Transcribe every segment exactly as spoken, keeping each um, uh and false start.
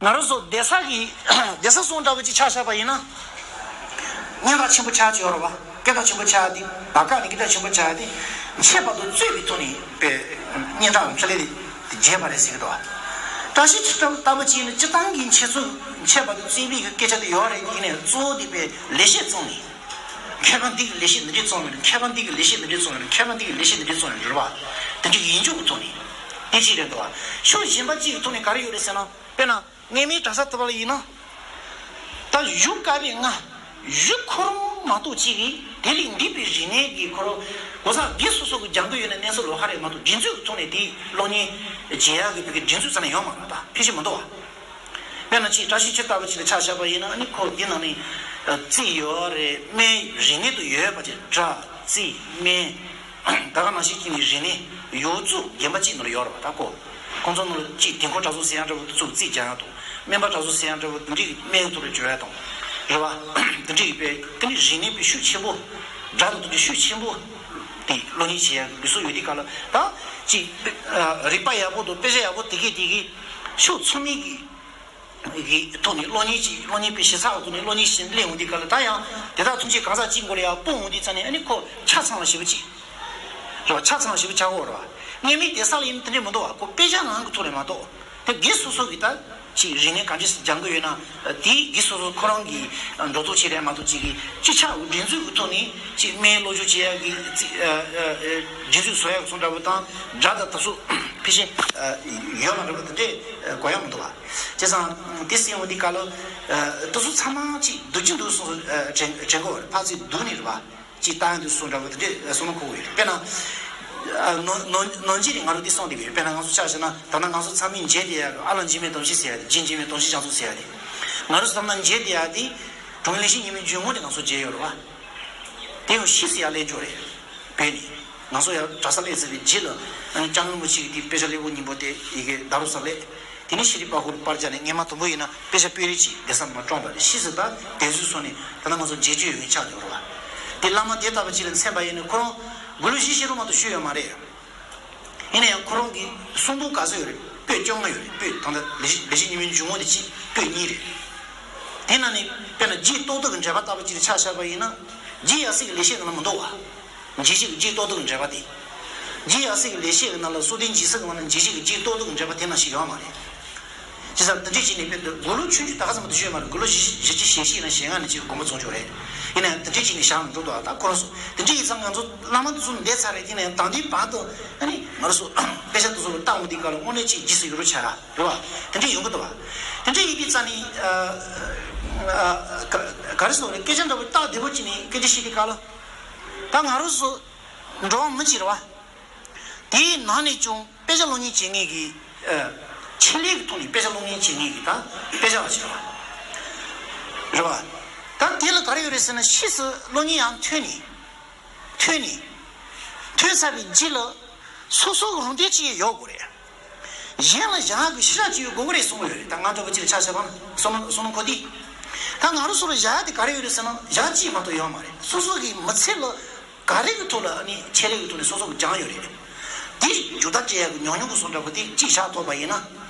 ང་རང་ཚོ་བསྡད་ས་གི་བསྡད་ས་སོང་འདྲ་པོ་ཅིག་ཆ་བཞག་པ་ཡིན་ན། སྙན་གྲགས་ཆེན་པོ་ཆགས་ཀྱི་ཡོད་རེད་བ། སྐད་གྲགས་ཆེན་པོ་ཆགས་ཏེ་བར་སྐབས་ནས་སྐད་གྲགས་ཆེན་པོ་ཆགས་ཏེ། འཆད་པ་དང་རྩོད་པའི་ཐོག་ནས་པའི་སྙན་གྲགས་འཕྲིན་ལས་དེ་རྒྱས་པ་རེད་ཟེར་གྱི་འདུག་བ། བཀྲ་ཤིས་ཕྱི་དྲོ་ལྟ་བུ་ཅིག་ནི་སྤྱི་བཏང་གི་འཆད་རྩོད་འཆད་པ་དང་རྩོད་པའི་གི་སྐད་ཆ་དེ་ཡོད་རེད། ཡིན་ནའི་གཙོ་བོ་དེ་པའི་ལེགས་བཤད་བཙོང་ནས། མཁས་པ་འདི་གི་ལེགས་བཤད་འདི་འདྲས་བཙོང་ཡོད་རེད། མཁས་པ་འདི་གི་ལེགས་བཤད་འདི་འདྲས་བཙོང་ཡོད་རེད། མཁས་པ་འདི་གི་ལེགས་བཤད་འདི་འདྲས་བཙོང་ཡོད་རེད་བ། དེ་འདྲས་ཀྱི་ཡིན་ཆོག་གི་ཐོག་ནས་དེ་ཅིག་རེད་འདུག་བ། ཕྱོགས་གཞན་པ་གཅིག་གི་ཐོག་ནས་ག་རེ་ཡོད་རེད་ཟེར་ན། དཔེར་ན་སྔ་མའི་གྲྭ་ས་དེ་བ་ལ་ཡིན་ན། ད་གཞུང་བཀའ་པོད་ལྔ། གཞུང་ཁོ་རང་མ་གཏོགས་གཅིག་གིས་དེ་ལས་འདས་པའི་རིག་གནས་ཀྱི་ཁོ་རང་གོ་ས་སྒེར་སོ་སོ་གི་སྦྱང་གི་ཡོད་ན་གནས་ཚུལ་ལོགས་ཀ་རེད་མ་གཏོགས་སྒྲིག་འཛུགས་ཀྱི་ཐོག་ནས་དེ་སློབ་གཉེར་བྱེད་ཡག་གི་བོད་ཀྱི་སྒྲིག་འཛུགས་ཙམ་ན་ཡོད་མ་རེད། ད་ཕལ་ཆེར་མི་འདུག་བ། དཔེར་ན་ཅིག་བཀྲ་ཤིས་ཕྱི་དྲོ་ལྟ་བུ་ཅིག་ལ་ཆ་བཞག་པ་ཡིན་ན་ཨ་ནི་ཁོ་འདི་ནང་ནས་རྩིས་ཡོད་རེད། སྨན་རིག་གནས་དུ་ཡོད་པ་ཅིག་སྒྲ་རྩིས་སྨན། ད་ག་ནང་བཞིན་གྱི་ནི་རིག་གནས་ཡོངས་རྫོགས་རྒན་པ་གཅིག་ནང་ལ་ཡོད་རེད་བ། ད་ཁོ་ཁོང་ཚོ་ནང་ལ་གཅིག་དེ་འཁོར་གྲྭ་ཚང་ཟེར་ཡག་འདྲ་བོ་དེ་ཚོ་རྩིས་རྒྱག་ཡག་དང་། སྨན་པ་གྲྭ་ཚང་ཟེར་ཡག་འདྲ་བོ་དེ་འདྲའི་སྨན་ཐོག་ལ་བཅོས་ཡག་དང་། རེད་བ། དེ་འདྲའི་པའི་དེ་ནི་རིག་གནས་པའི་ཤུགས་ཆེན་པོ། སྒྲ་དང་དེ་འདྲའི་ཤུགས་ཆེན་པོ། དེ་སློབ་གཉེར་བྱེད་ཡག་ལུགས་སྲོལ་ཡོད་དུས་སྐབས་ལ་ད་གཅིག་རིག་པ་ཡག་པོ་དང་དཔེ་ཆ་ཡག་པོ་དེ་གས་དེ་གས་ཕྱོགས་ཚང་མའི་གི་གི་ཐོག་ནས་གློག་བརྙན་ཅིག་གློག་བརྙན་པའི་ཞིབ་ཚགས་ཐོག་ནས་གློག་བརྙན་ཞིག་སླེབས་འོང་དུས་སྐབས་ལ་ད་ཡང་དེ་དག་ཐམས་ཅད་གང་ཟག་གཅིག་མགོ་ལ་ཡར་སྤུངས་འོང་དུས་ཙམ་ནས་ཨ་ནི་ཁོ་ཆ་ཚང་བ་ཞེ་པོ་ཅིག་རེད་བ། ཆ་ཚང་བ་ཞེ་པོ་ཆགས་ཀྱི་ཡོད་རེད་བ། སྔོན་མའི་སྡེ་ས་ལ་ཡིན་དེ་འདྲས་མི་འདུག་བ། ཁོ་དཔེ་ཆ་ནང་གི་ཐོག་ནས་མ་གཏོགས་དེ་སྒེར་སོ་སོ་གི་ད་ཅིག་རིག་གནས་ག་འདྲས་སྦྱང་གི་ཡོད་ན་དེ་སྒེར་སོ་སོ་ཁོ་རང་གི་འགྲོ་ལྡོག་བྱེད་རེད་མ་གཏོགས་ཅིག་གི་སྤྱི་ཁྱབ་སྒྲིག་འཛུགས་ཀྱི་ཐོག་ནས་ཅིག་སྨན་སློབ་སྦྱོང་བྱེད་ཡག་གི་རྩིས་སྒྲིག་འཛུགས་བཟོ་ཡག་སོང་འདྲ་བོ་དང་སྒྲ་དང་དེ་ཚོ་ཕལ་ཆེར་ཡོད་མ་རེད་བ། དེ་འདྲས་གོ་ཡག་མི་འདུག་བ། བྱས་ཙང་དེ་སེམས་འོང་དུས་སྐབས་ལ་དེ་ཚོ་ཚང་མ་ཅིག་སྡུག་ཅིག་འདུག་སོང་དྲན་དྲན་གོ་བ་རེད། ཕར་ཚུར་སྡུག་ནི་རེད་བ། ཅིག་བཏང་འདུག་སོང་འདྲ་བོ་དེ་འདྲས་བསམ་བློ་འཁོར་གི་ཡོད་རེད། དཔེར་ན། ནོར་ནོར་ནོར་འཇིགས་རེད། ང་རང་འདི་གསུངས་བསྡད་ཀྱི་ཡོད། དཔེར་ན་ང་ཚོ་ཆ་བཞག་ན་ད་ལྟ་ང་ཚོ་ཚང་མས་མཇལ་བསྡད་ཡག་གི་ཨ་ལགས་འཇིགས་མེད་སྡོམ་བཞི་ཟེར་ཡག་དེ། རྗེ་འཇིགས་མེད་སྡོམ་བཞི་རྒྱ་མཚོ་ཟེར་ཡག་དེ། ང་རང་ཚོ་ད་ལྟ་མཇལ་བསྡད་ཡག་དེ། དྲུང་ལས་བཞི་ཉི་མའི་འཇུག་ངོགས་དེ་ང་ཚོ་མཇལ་ཡོད་རེད་བ། དེ་ཡང་ཤི་ཟེར་ཡག་སླེབས་འགྱོ་རེད། བོད་ནས། ང་ཚོ་ཡར་གྲྭ་ས་སླེབས་ཚར་བའི་རྗེས་ལ། སྐྱབས་མགོན་རིན་པོ་ཆེ་གིས་དེ་དཔེ་ཆ་ལེའུ་ཉིན་པོ་དེ་ཡི་གེ་བརྡ་རུ་ས་སླེབས། དེ་ནས་ཤེས་རིག་པ་ཧུར་པར་སྦྱར་ནས་སྔས་མ་དང་པོ་ཡིན་ན་དཔེ་ཆ་དཔོན་རིགས་ཀྱིས་སྡེ་ས་མ་བཀྲོངས་པ་རེད། ཕྱིས་སུ་ད་དེ་ཚོའི་སོང་ནས་ད་ལྟ་ང་ཚོ་མཇལ་རྒྱུ་ཡོད་མཁན་ཆགས་ཡོད་རེད་བ། དེ་བླ་མ་དེ་ལྟ་བུ་ཅིག་ལ་མཚན་པ་ཡིན་ན་ཁོ་རང་དགུང་ལོ་བཞི་བཅུ་རུ་མ་གཏོགས་ཤི་ཡོད་མ་རེད། ཡིན་ན་ཡང་ཁོ་རང་གི་གསུང་འབུམ་ག་ཚོད་ཡོད་རེད། པོད་བཅོ་ལྔ་ཡོད་རེད། པོད་ད་ལྟ་ལེགས་བཤད་ལེགས་བཤད་ཉི་མའི་འཇུག་ངོགས་དེ་གཅིག་པོད་གཉིས་རེད། དེ་ནང་ནས་དཔེར་ན་རྗེ་རྟོགས་ལྡན་གྱི་འགྲེལ་པ་ལྟ་བུ་ཅིག་ལ་ཆ་བཞག་པ་ཡིན་ན། རྗེ་ཡབ་སྲས་ཀྱི་ལེགས་བཤད་ནང་ལ་མི་འདུག་བ། རྗེ་གཅིག་རྗེ་རྟོགས་ལྡན་གྱི་འགྲེལ་པ་དེ། རྗེ་ཡབ་སྲས་ཀྱི་ལེགས་བཤད་ཀྱི་ནང་ལ་སྲོག་ལྡན་འཇིགས་སེལ་གྱི་ནང་ན་རྗེ་གཅིག་གི་རྗེ་རྟོགས་ལྡན་གྱི་འགྲེལ་པ་དེ་ནང་བཞིན་ཡོད་མ་རེད། བྱས་ཙང་དེ་འདྲས་བྱས་ནས་དཔེ་འདི་དགུང་ལོ་ཆུང་ཆུང་ད་ག་ཙམ་དུ་བཞུགས་ཡོད་མ་རེད། དགུང་ལོ་བཞི་བཞི་བཅུ་ཞེ་བཞི་ཡིན་ན་བཞེས་སྒོ་མ་བཙོང་ཆོག་རེད། ཡིན་ན་ཡང་དེ་འདྲས་བྱས་ནས་བཞག་མི་འགྲོ་འདུག་ད་ཁོ་རང་ཚོ་དེ་འདྲས་ཡིན་ཙང་ང་ཚོ་བླ་མ་དེ་ཚོ་འདས་ཚར་རེད། ཡིན་ན་ཡང་ད་ལྟའི་བར་དུ་ཨ་ནི་ང་རང་ཚོ་དཔེ་ཆ་དེ་ཚོ་ལ་བལྟ་འོང་དུས་སྐབས་ལ་དངོས་གནས་ཅིག་རྗེས་སུ་ཡི་རང་ཆགས་རེད་བ། དེ་འདྲས་ཡོང་གི་འདུག་བ། དེ་འདྲས་ཡིན་དུས་ཙང་ནི་ག་རེ་ཟེར་དགོས་རེད། སྐད་ཆ་འདྲ་པོ་སྟབས་བདེ་པོ་བྱས་ནས་སྐད་ཆ་བཤད་དུས་སྐབས་ལ་ད་ང་རང་ཚོ་འགྲོ་བ་མི་གཅིག་རེད་བ། དེའི་ནང་ནས་ཀྱང་དཔེ་ཆ་སློབ་གཉེར་བྱེད་མཁན་གྱི། ཨ། ཆེད་ལས་ཀྱི་ཐོག་ནས་དཔེ་ཆ་སློབ་གཉེར་བྱེད་མཁན་གྱི་ད་དཔེ་ཆ་བ་ཞིག་རེད་བ། རེད་བ། ད་དེ་ལ་ག་རེ་ཡོད་རེད་ཟེར་ན་ཕྱིས་སུ་སློབ་གཉེར་ཡང་ཐོན་ནས། ཐོན་ནས། ཐོན་ཚར་བའི་རྗེས་ལ་སོ་སོ་གི་རང་བསྟན་ཅིག་ཡོད་དགོས་རེད། གཞན་ལ་བཞག་གི་ཤེས་བྱ་ཅིག་ཡོད་དགོས་ཀྱི་རེད་གསུངས་ཡོད་རེད། ད་ང་འདྲ་པོ་ཅིག་ལ་ཆ་བཞག་པ་ན་བསམ་བློ་བསམ་བློ་འཁོར་དུས། ད་ང་རང་ཚོ་ལ་བཞག་ཡ་དེ་ག་རེ་ཡོད་རེད་ཟེར་ན་བཞག་ཅིག་མ་གཏོགས་ཡོད་མ་རེད། སོ་སོ་གི་མི་ཚེ་ལ། ག་རེ་གི་ཐོག་ལ་ཨ་ནི་ཆེད་ལས་ཀྱི་ཐོག་ནས་སོ་སོ་གི་སྦྱངས་ཡོད་རེད། དེ་རྒྱུ་དག་སྤྲད་ཡག་གི་ཉུང་ཉུང་གི་སོང་འདྲ་པོ་དེ་གཅིག་བཞག་ཐུབ་པ་ཡིན་ན།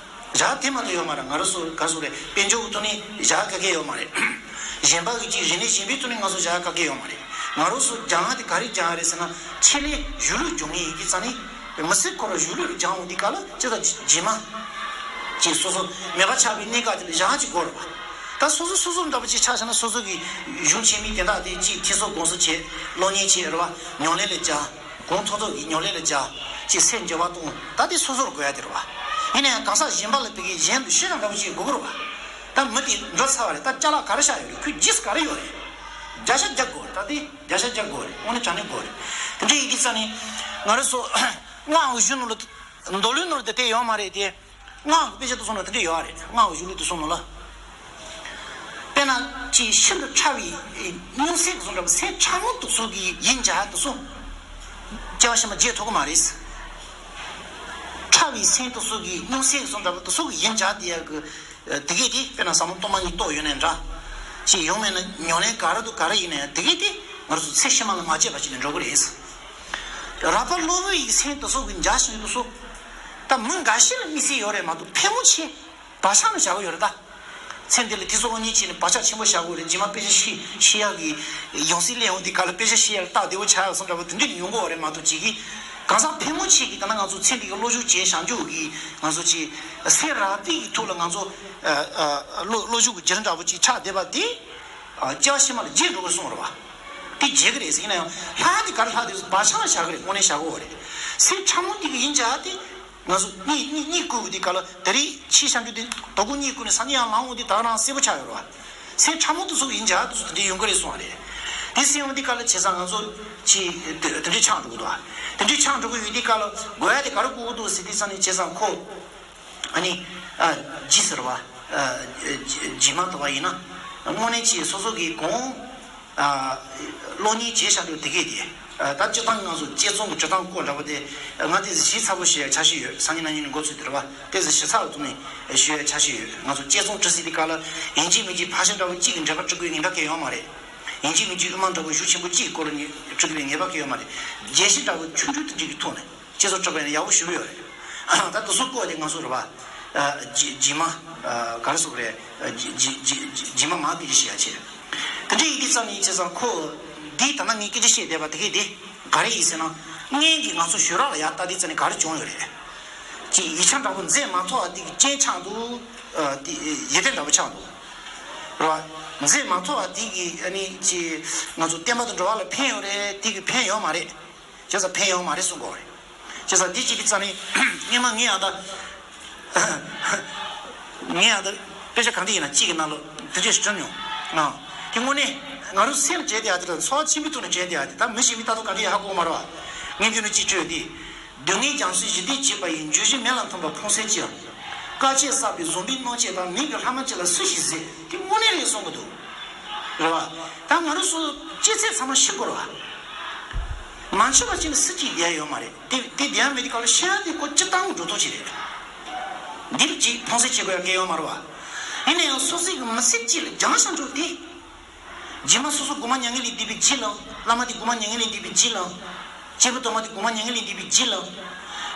བཞག་དེ་མ་གཏོགས་ཡོད་མ་རེད། ང་རང་ཚོ་ག་ཚོད་རེད། དཔལ་འབྱོར་གི་ཐོག་ནས་བཞག་ག་གེ་ཡོད་མ་རེད། གཞན་པ་གི་ཅིག་རིག་གནས་གཞན་པའི་ཐོག་ནས་ང་ཚོ་བཞག་ག་གེ་ཡོད་མ་རེད། ང་རང་ཚོ་སྦྱང་ཡག་དེ་ག་རེ་སྦྱང་ཡག་རེད་ཟེར་ན་ཆེད་ལས་གཞུང་ལུགས་སྦྱོང་མཁན་ཡིན་དུས་ཙང་ནི། མི་ཚེ་ཁོ་རང་གཞུང་ལུགས་སྦྱང་འོང་དུས་སྐབས་ལ་ཅི་ལྟར་རྗེས་མ། ཅིག་སོ་སོ་མེད་པ་ཆགས་པའི་གནས་སྐབས་དེ་ལ་བཞག་ཅིག་དགོས་རེད་པ། ད་སོ་སོ་སོ་སོ་འདྲ་པོ་ཅིག་ཆ་བཞག་ན་སོ་སོ་གི་གཞུང་ཆེན་མོའི་དེ་དག་དེ་ཅིག་ཐེ་ཚོམ་དགོངས་སེལ་བྱས་སློབ་གཉེར་བྱས་རེད་པ། ཉམས་ལེན་ལ་བྱ། གོང་མཐོར་ཐོག་གི་ཉམས་ལེན་ལ་བྱ། ཅིག་སེམས་འགྱུར་བ་གཏོང་། ད་དེ་སོ་སོར་དགོས་ཡ་དེ་རེད་པ། ཡིན་ན་ཡང་གང་ཟག་གཞན་པ་ལ་དེ་གའི་གཞན་དུ་ཤེས་རབ་འདྲ་པོ་ཅིག་དགོས་ཀྱི་རེད་པ། ད་མི་དེ་འགྲོ་ཚར་བ་རེད། ད་ཅ་ལག་ག་རེ་བཞག་ཡོད་རེད། ཁོའི་རྗེས་སུ་ག་རེ་ཡོད་རེད། བརྒྱ་ཆ་བརྒྱ་དགོས་རེད། ད་དེ་བརྒྱ་ཆ་བརྒྱ་དགོས་རེད། དངོས་གནས་དྲང་གནས་དགོས་རེད། དེ་འདྲ་ཡིན་དུས་ཙང་ནས་ང་རང་ཚོ་སྔགས་གཞུང་ནང་ལ། མདོ་ལུགས་ནང་ལ་དེ་ལྟར་ཡོད་མ་རེད་དེ། སྔགས་ཀྱི་དཔེ་ཆ་དེ་ཚོ་ནང་དེ་འདྲ་ཡོད་རེད། སྔགས་གཞུང་ལུགས་དེ་ཚོ་ནང་ལ། དཔེར་ན་ཅིག་ཤིན་ཏུ་ཕྲ་བའི་སྙུང་གསེང་དེ་ཚོ་འདྲ་པོ། སེམས་ཕྲ་མོ་དེ་ཚོ་གི་ཡིད་འཇགས་དེ་ཚོ། སྐྱེ་བ་ཕྱི་མ་བརྗེད་ཐུབ་ཀྱི་མ་རེད། ཕྲ་བའི་སེམས་དེ་ཚོ་གི་སྙུང་གསེང་དེ་ཚོ་འདྲ་པོ་དེ་ཚོ་གི་ཡིད་འཇགས་དེ་ཡག་གི། དེ་གས་དེ་དཔེར་ན་ཟབ་མོ་སྟོང་པ་ཉིད་རྟོགས་ཡོད་ནའི་འདྲ། ཅིག་ཡང་མིན་ན་ཉམས་ལེན་ག་རེ་དང་ག་རེ་ཡིན་ནའི་དེ་གས་དེ་ང་ཚོ་ཚེ་ཕྱི་མ་ལ་མ་བརྗེད་པ་ཅིག་ནས་འགྲོ་གི་རེད། རགས་པ་གློ་བུར་བའི་སེམས་དེ་ཚོ་གི་འཇགས་ཤིང་དེ་ཚོ། ད་མི་འགའ་ཤས་ལ་དམིགས་བསལ་ཡོད་རེད་མ་གཏོགས་ཕལ་མོ་ཆེ་བག་ཆགས་ནས་བཞག་གི་ཡོད་རེད་ད། ཚེ་འདི་ལ་དེ་ཚོ་སློབ་གཉེར་བྱས་ནས་བག་ཆགས་ཆེན་པོ་བཞག་དགོས་རེད། རྗེས་མ་དཔེ་ཆ་ཤེས་ཤེས་ཡག་གི་ཡང་སྲིད་སླེབས་ཡོང་དུས་སྐབས་ལ་དཔེ་ཆ་ཤེས་ཡག་ལ་སྟབས་བདེ་བོ་ཆགས་ཡག་བཟོ་འདྲ་པོ་དེ་འདྲ་ནི་ཡོང་གི་ཡོད་རེད་མ་གཏོགས། ཅིག་གིས་གང་ཟག་ཕལ་མོ་ཆེ་གིས་ད་ནི་ང་ཚོ་ཚེ་འདི་གི་བློ་ཞུགས་བྱས་བཞག་རྒྱུ་གི་ང་ཚོ་ཅིག་སེམས་ར་བཏིག་གི་ཐོག་ལ་ང་ཚོ་ཨ་ཨ་བློ་བློ་ཞུགས་ཀྱི་བརྒྱུད་རིམ་འདྲ་པོ་ཅིག་ཆགས་བསྡད་པ་དེ། ཨ་སྐྱེ་བ་ཕྱི་མ་ལ་བརྗེད་འགྲོ་གི་སོང་རེད་བ། དེ་བརྗེད་གི་རེད་ཟེར་ན་ཡང་ལྷག་དེ་ག་རེ་ལྷག་དེ་བག་ཆགས་བཞག་གི་རེད། དངོས་གནས་བཞག་གི་ཡོད་རེད། སེམས་ཕྲ་མོ་དེ་གི་ཡིན་ཅག་དེ། ང་ཚོ་གཉིད་གཉིད་གཉིད་བསྐུར་བའི་དུས་སྐབས་ལ་ད་རེས་ཕྱི་བཤམས་རྒྱུ་དེ་དོ་དགོང་གཉིད་བསྐུར་ནས་སང་ཉིན་ཡང་ལངས་འོང་དུས་ད་ག་རང་གསལ་པོ་ཆགས་ཡོད་རེད་བ། སེམས་ཕྲ་མོ་དེ་ཚོ་ཡིན་ཅག་དེ་ཚོ་དེ་འདྲ་ཡོང་གི་རེད་གསུངས་པ་རེད། དེ་སེམས་འོང་དུས་སྐབས་ལ་བྱས་ཙང་ང་ཚོ་ཅིག་དེ་དེ་འདྲའི་ཆགས་འགྲོ་གི་འདུག་བ། དེ་འདྲའི་ཆགས་འགྲོ་གི་ཡོད་དུས་སྐབས་ལ་དགོས་ཡ་དེ་ག་རེ་དགོས་ཀྱི་འདུག་ཟེར་དུས་ཙང་ནས་བྱས་ཙང་ཁོ། ཨ་ནི། ཨ། ཇི་ཟེར་བ། ཨ། ཇི་ཇི་མ་ཐོབ་པ་ཡིན་ན། དངོས་གནས་ཀྱི་སོ་སོ་གི་གོང་། ཨ། སློབ་གཉེར་བྱས་བཞག་རྒྱུ་དེ་གས་དེ། ཨ། ད་སྤྱིར་བཏང་གི་ང་ཚོ་དཔྱད་རྩོམ་གྱི་འབྲི་སྟངས་སྐོར་འདྲ་པོ་དེ། ང་དེ་ཟིག་ཞིབ་ཚགས་པོ་ཞུ་ཡ་འཆར་གཞི་ཡོད། སང་ཉིན་གནངས་ཉིན་ནས་འགོ་ཚུགས་དེ་རེད་བ། དེ་ཟིག་ཞིབ་ཚགས་པོ་ཐོག་ནས་ཞུ་ཡ་འཆར་གཞི་ཡོད། ང་ཚོ་དཔྱད་རྩོམ་འབྲི་སྲིད་དེ་ག་ལ་ཡིན་གཅིག་མིན་གཅིག་ཕར་ཕྱིན་འདྲ་པོ་གཅིག་གི་འགྲེལ་པ་འབྲི་དགོས་ངེས་པ་གང་ཡོད་མ་རེད། ཡིན་གཅིག་མིན་གཅིག་དབུ་མ་འདྲ་པོ་གཞུང་ཆེན་པོ་གཅིག་གི་སྐོར་ལ་ངེས་འབྲི་དགོས་པའི་ངེས་པ་གང་ཡོད་མ་རེད། རྒྱས་བཤད་འདྲ་པོ་ཆུང་ཆུང་དེ་འདྲ་གི་ཐོག་ནས། སྤྱི་ཚོགས་སྤྲོད་པ་ཡང་ཡག་པོ་ཞེ་པོ་ཡོད་རེད། ད་དེ་ཚོ་སྐོར་དེ་ང་ཚོ་རེད་བ། ཨ། རྗེས་རྗེས་མ། ཨ། ག་རེ་ཟེར་དགོས་རེད། ཨ། རྗེས་རྗེས་རྗེས་རྗེས་མ་མང་དེ་ཞིག་ཡ་ཆེ། དེ་འདྲ་ཡིན་དུས་ཙམ་ནས་བྱས་ཙང་ཁོ། འདི་ད་ལྟ་ངས་སྐད་ཆ་བཤད་བསྡད་པ་དེ་གས་དེ་ག་རེ་ཡིན་ཟེར་ན། སྔོན་གྱི་ང་ཚོ་ཞོལ་རག་ལ་ཡར་ལྟ་དུས་ཙམ་ནས་ག་རེ་བྱུང་ཡོད་རེད། ཅིག་ཡིག་ཆ་འདྲ་པོ་མཛད་མ་ཐུབ་པ་དེ་གི་རྐྱེན་ཆགས་འདུག་ཨ། དེ་ཡིད་བརྟན་འདྲ་པོ་ཆགས་འདུག་རེད་བ། མཛད་མ་ཐུབ་པ་དེ་གི་ཨ་ནི་ཅིག་ང་ཚོ་བསྟན་པ་དང་འགྲོ་བ་ལ་ཕན་ཡོད་རེད། དེ་གི་ཕན་ཡོད་མ་རེད། བྱས་ཙང་ཕན་ཡོད་མ་རེད་གསུང་གི་ཡོད་རེད། བྱས་ཙང་འདི་བྱེད་དུས་ཙམ་ནས་སྔོན་མ་ངས་ཨ་ད། ངས་ཨ་ད་དཔེ་ཆ་གང་དེ་ཡིན་ན་གཅིག་གི་ནང་ལོགས་དེ་འདྲས་ཞིག་བྲིས་མྱོང་། ཨ། དེ་དངོས་གནས་ང་རང་སེམས་བྱས་ཏེ་ཨ་དེ་ལ་ཚོར་བ་ཆེན་པོའི་ཐོག་ནས་བྱས་ཏེ་ཨ་དེ་ད་མི་གཞན་མི་ལྟ་ཐུབ་གང་དེ་ཧ་གོ་མ་རེད་བ། ངས་འདི་ནས་གཅིག་བྲིས་ཏེ། སྡུག་བསྔལ་རྒྱ་མཚོའི་གཞི་རྟེན་བྱེད་པ་ཡི། འགྱུར་བཞི་མེ་ལ་འཐོམས་པ་ཕུང་སེལ་ཅི། དཀའ་སྤྱད་བསགས་པའི་བཟོ་འདྲའི་སྣང་བཅས་དག་མིང་གི་ལྷག་མ་ཅིག་ལ་སུ་ཞིག་ཟད། དེ་དངོས་གནས་རེད་གསུང་གི་འདུག་རེད་བ། ད་ང་རང་ཚོ་སྐྱེས་ཚད་ཚང་མ་ཤི་དགོས་རེད་བ། མ་འཆི་བ་ཅིག་ལ་སུ་གཅིག་བསྡད་ཡོད་མ་རེད། དེ་དེ་བསྡད་ཡ་མེད་དུས་སྐབས་ལ་ཤི་ཡ་དེ་ཁོ་སྤྱིར་བཏང་གི་འགྲོ་ཐབས་ཅིག་རེད། འདི་ལ་ཅིག་ཕུང་སེལ་བྱེད་དགོས་ཡ་གང་ཡོད་མ་རེད་བ། ཡིན་ན་ཡང་སོ་སོའི་གི་མི་ཚེ་གཅིག་ལ་སྦྱངས་བཞག་འགྲོ་དེ། རྗེས་མ་སོ་སོ་སྒོམ་མྱ་ངན་ལས་འདས་པའི་རྗེས་ལ། བླ་མ་དེ་སྒོམ་མྱ་ངན་ལས་འདས་པའི་རྗེས་ལ། སྐྱེས་བུ་དམ་པ་དེ་སྒོམ་མྱ་ངན་ལས་འདས་པའི་རྗེས་ལ།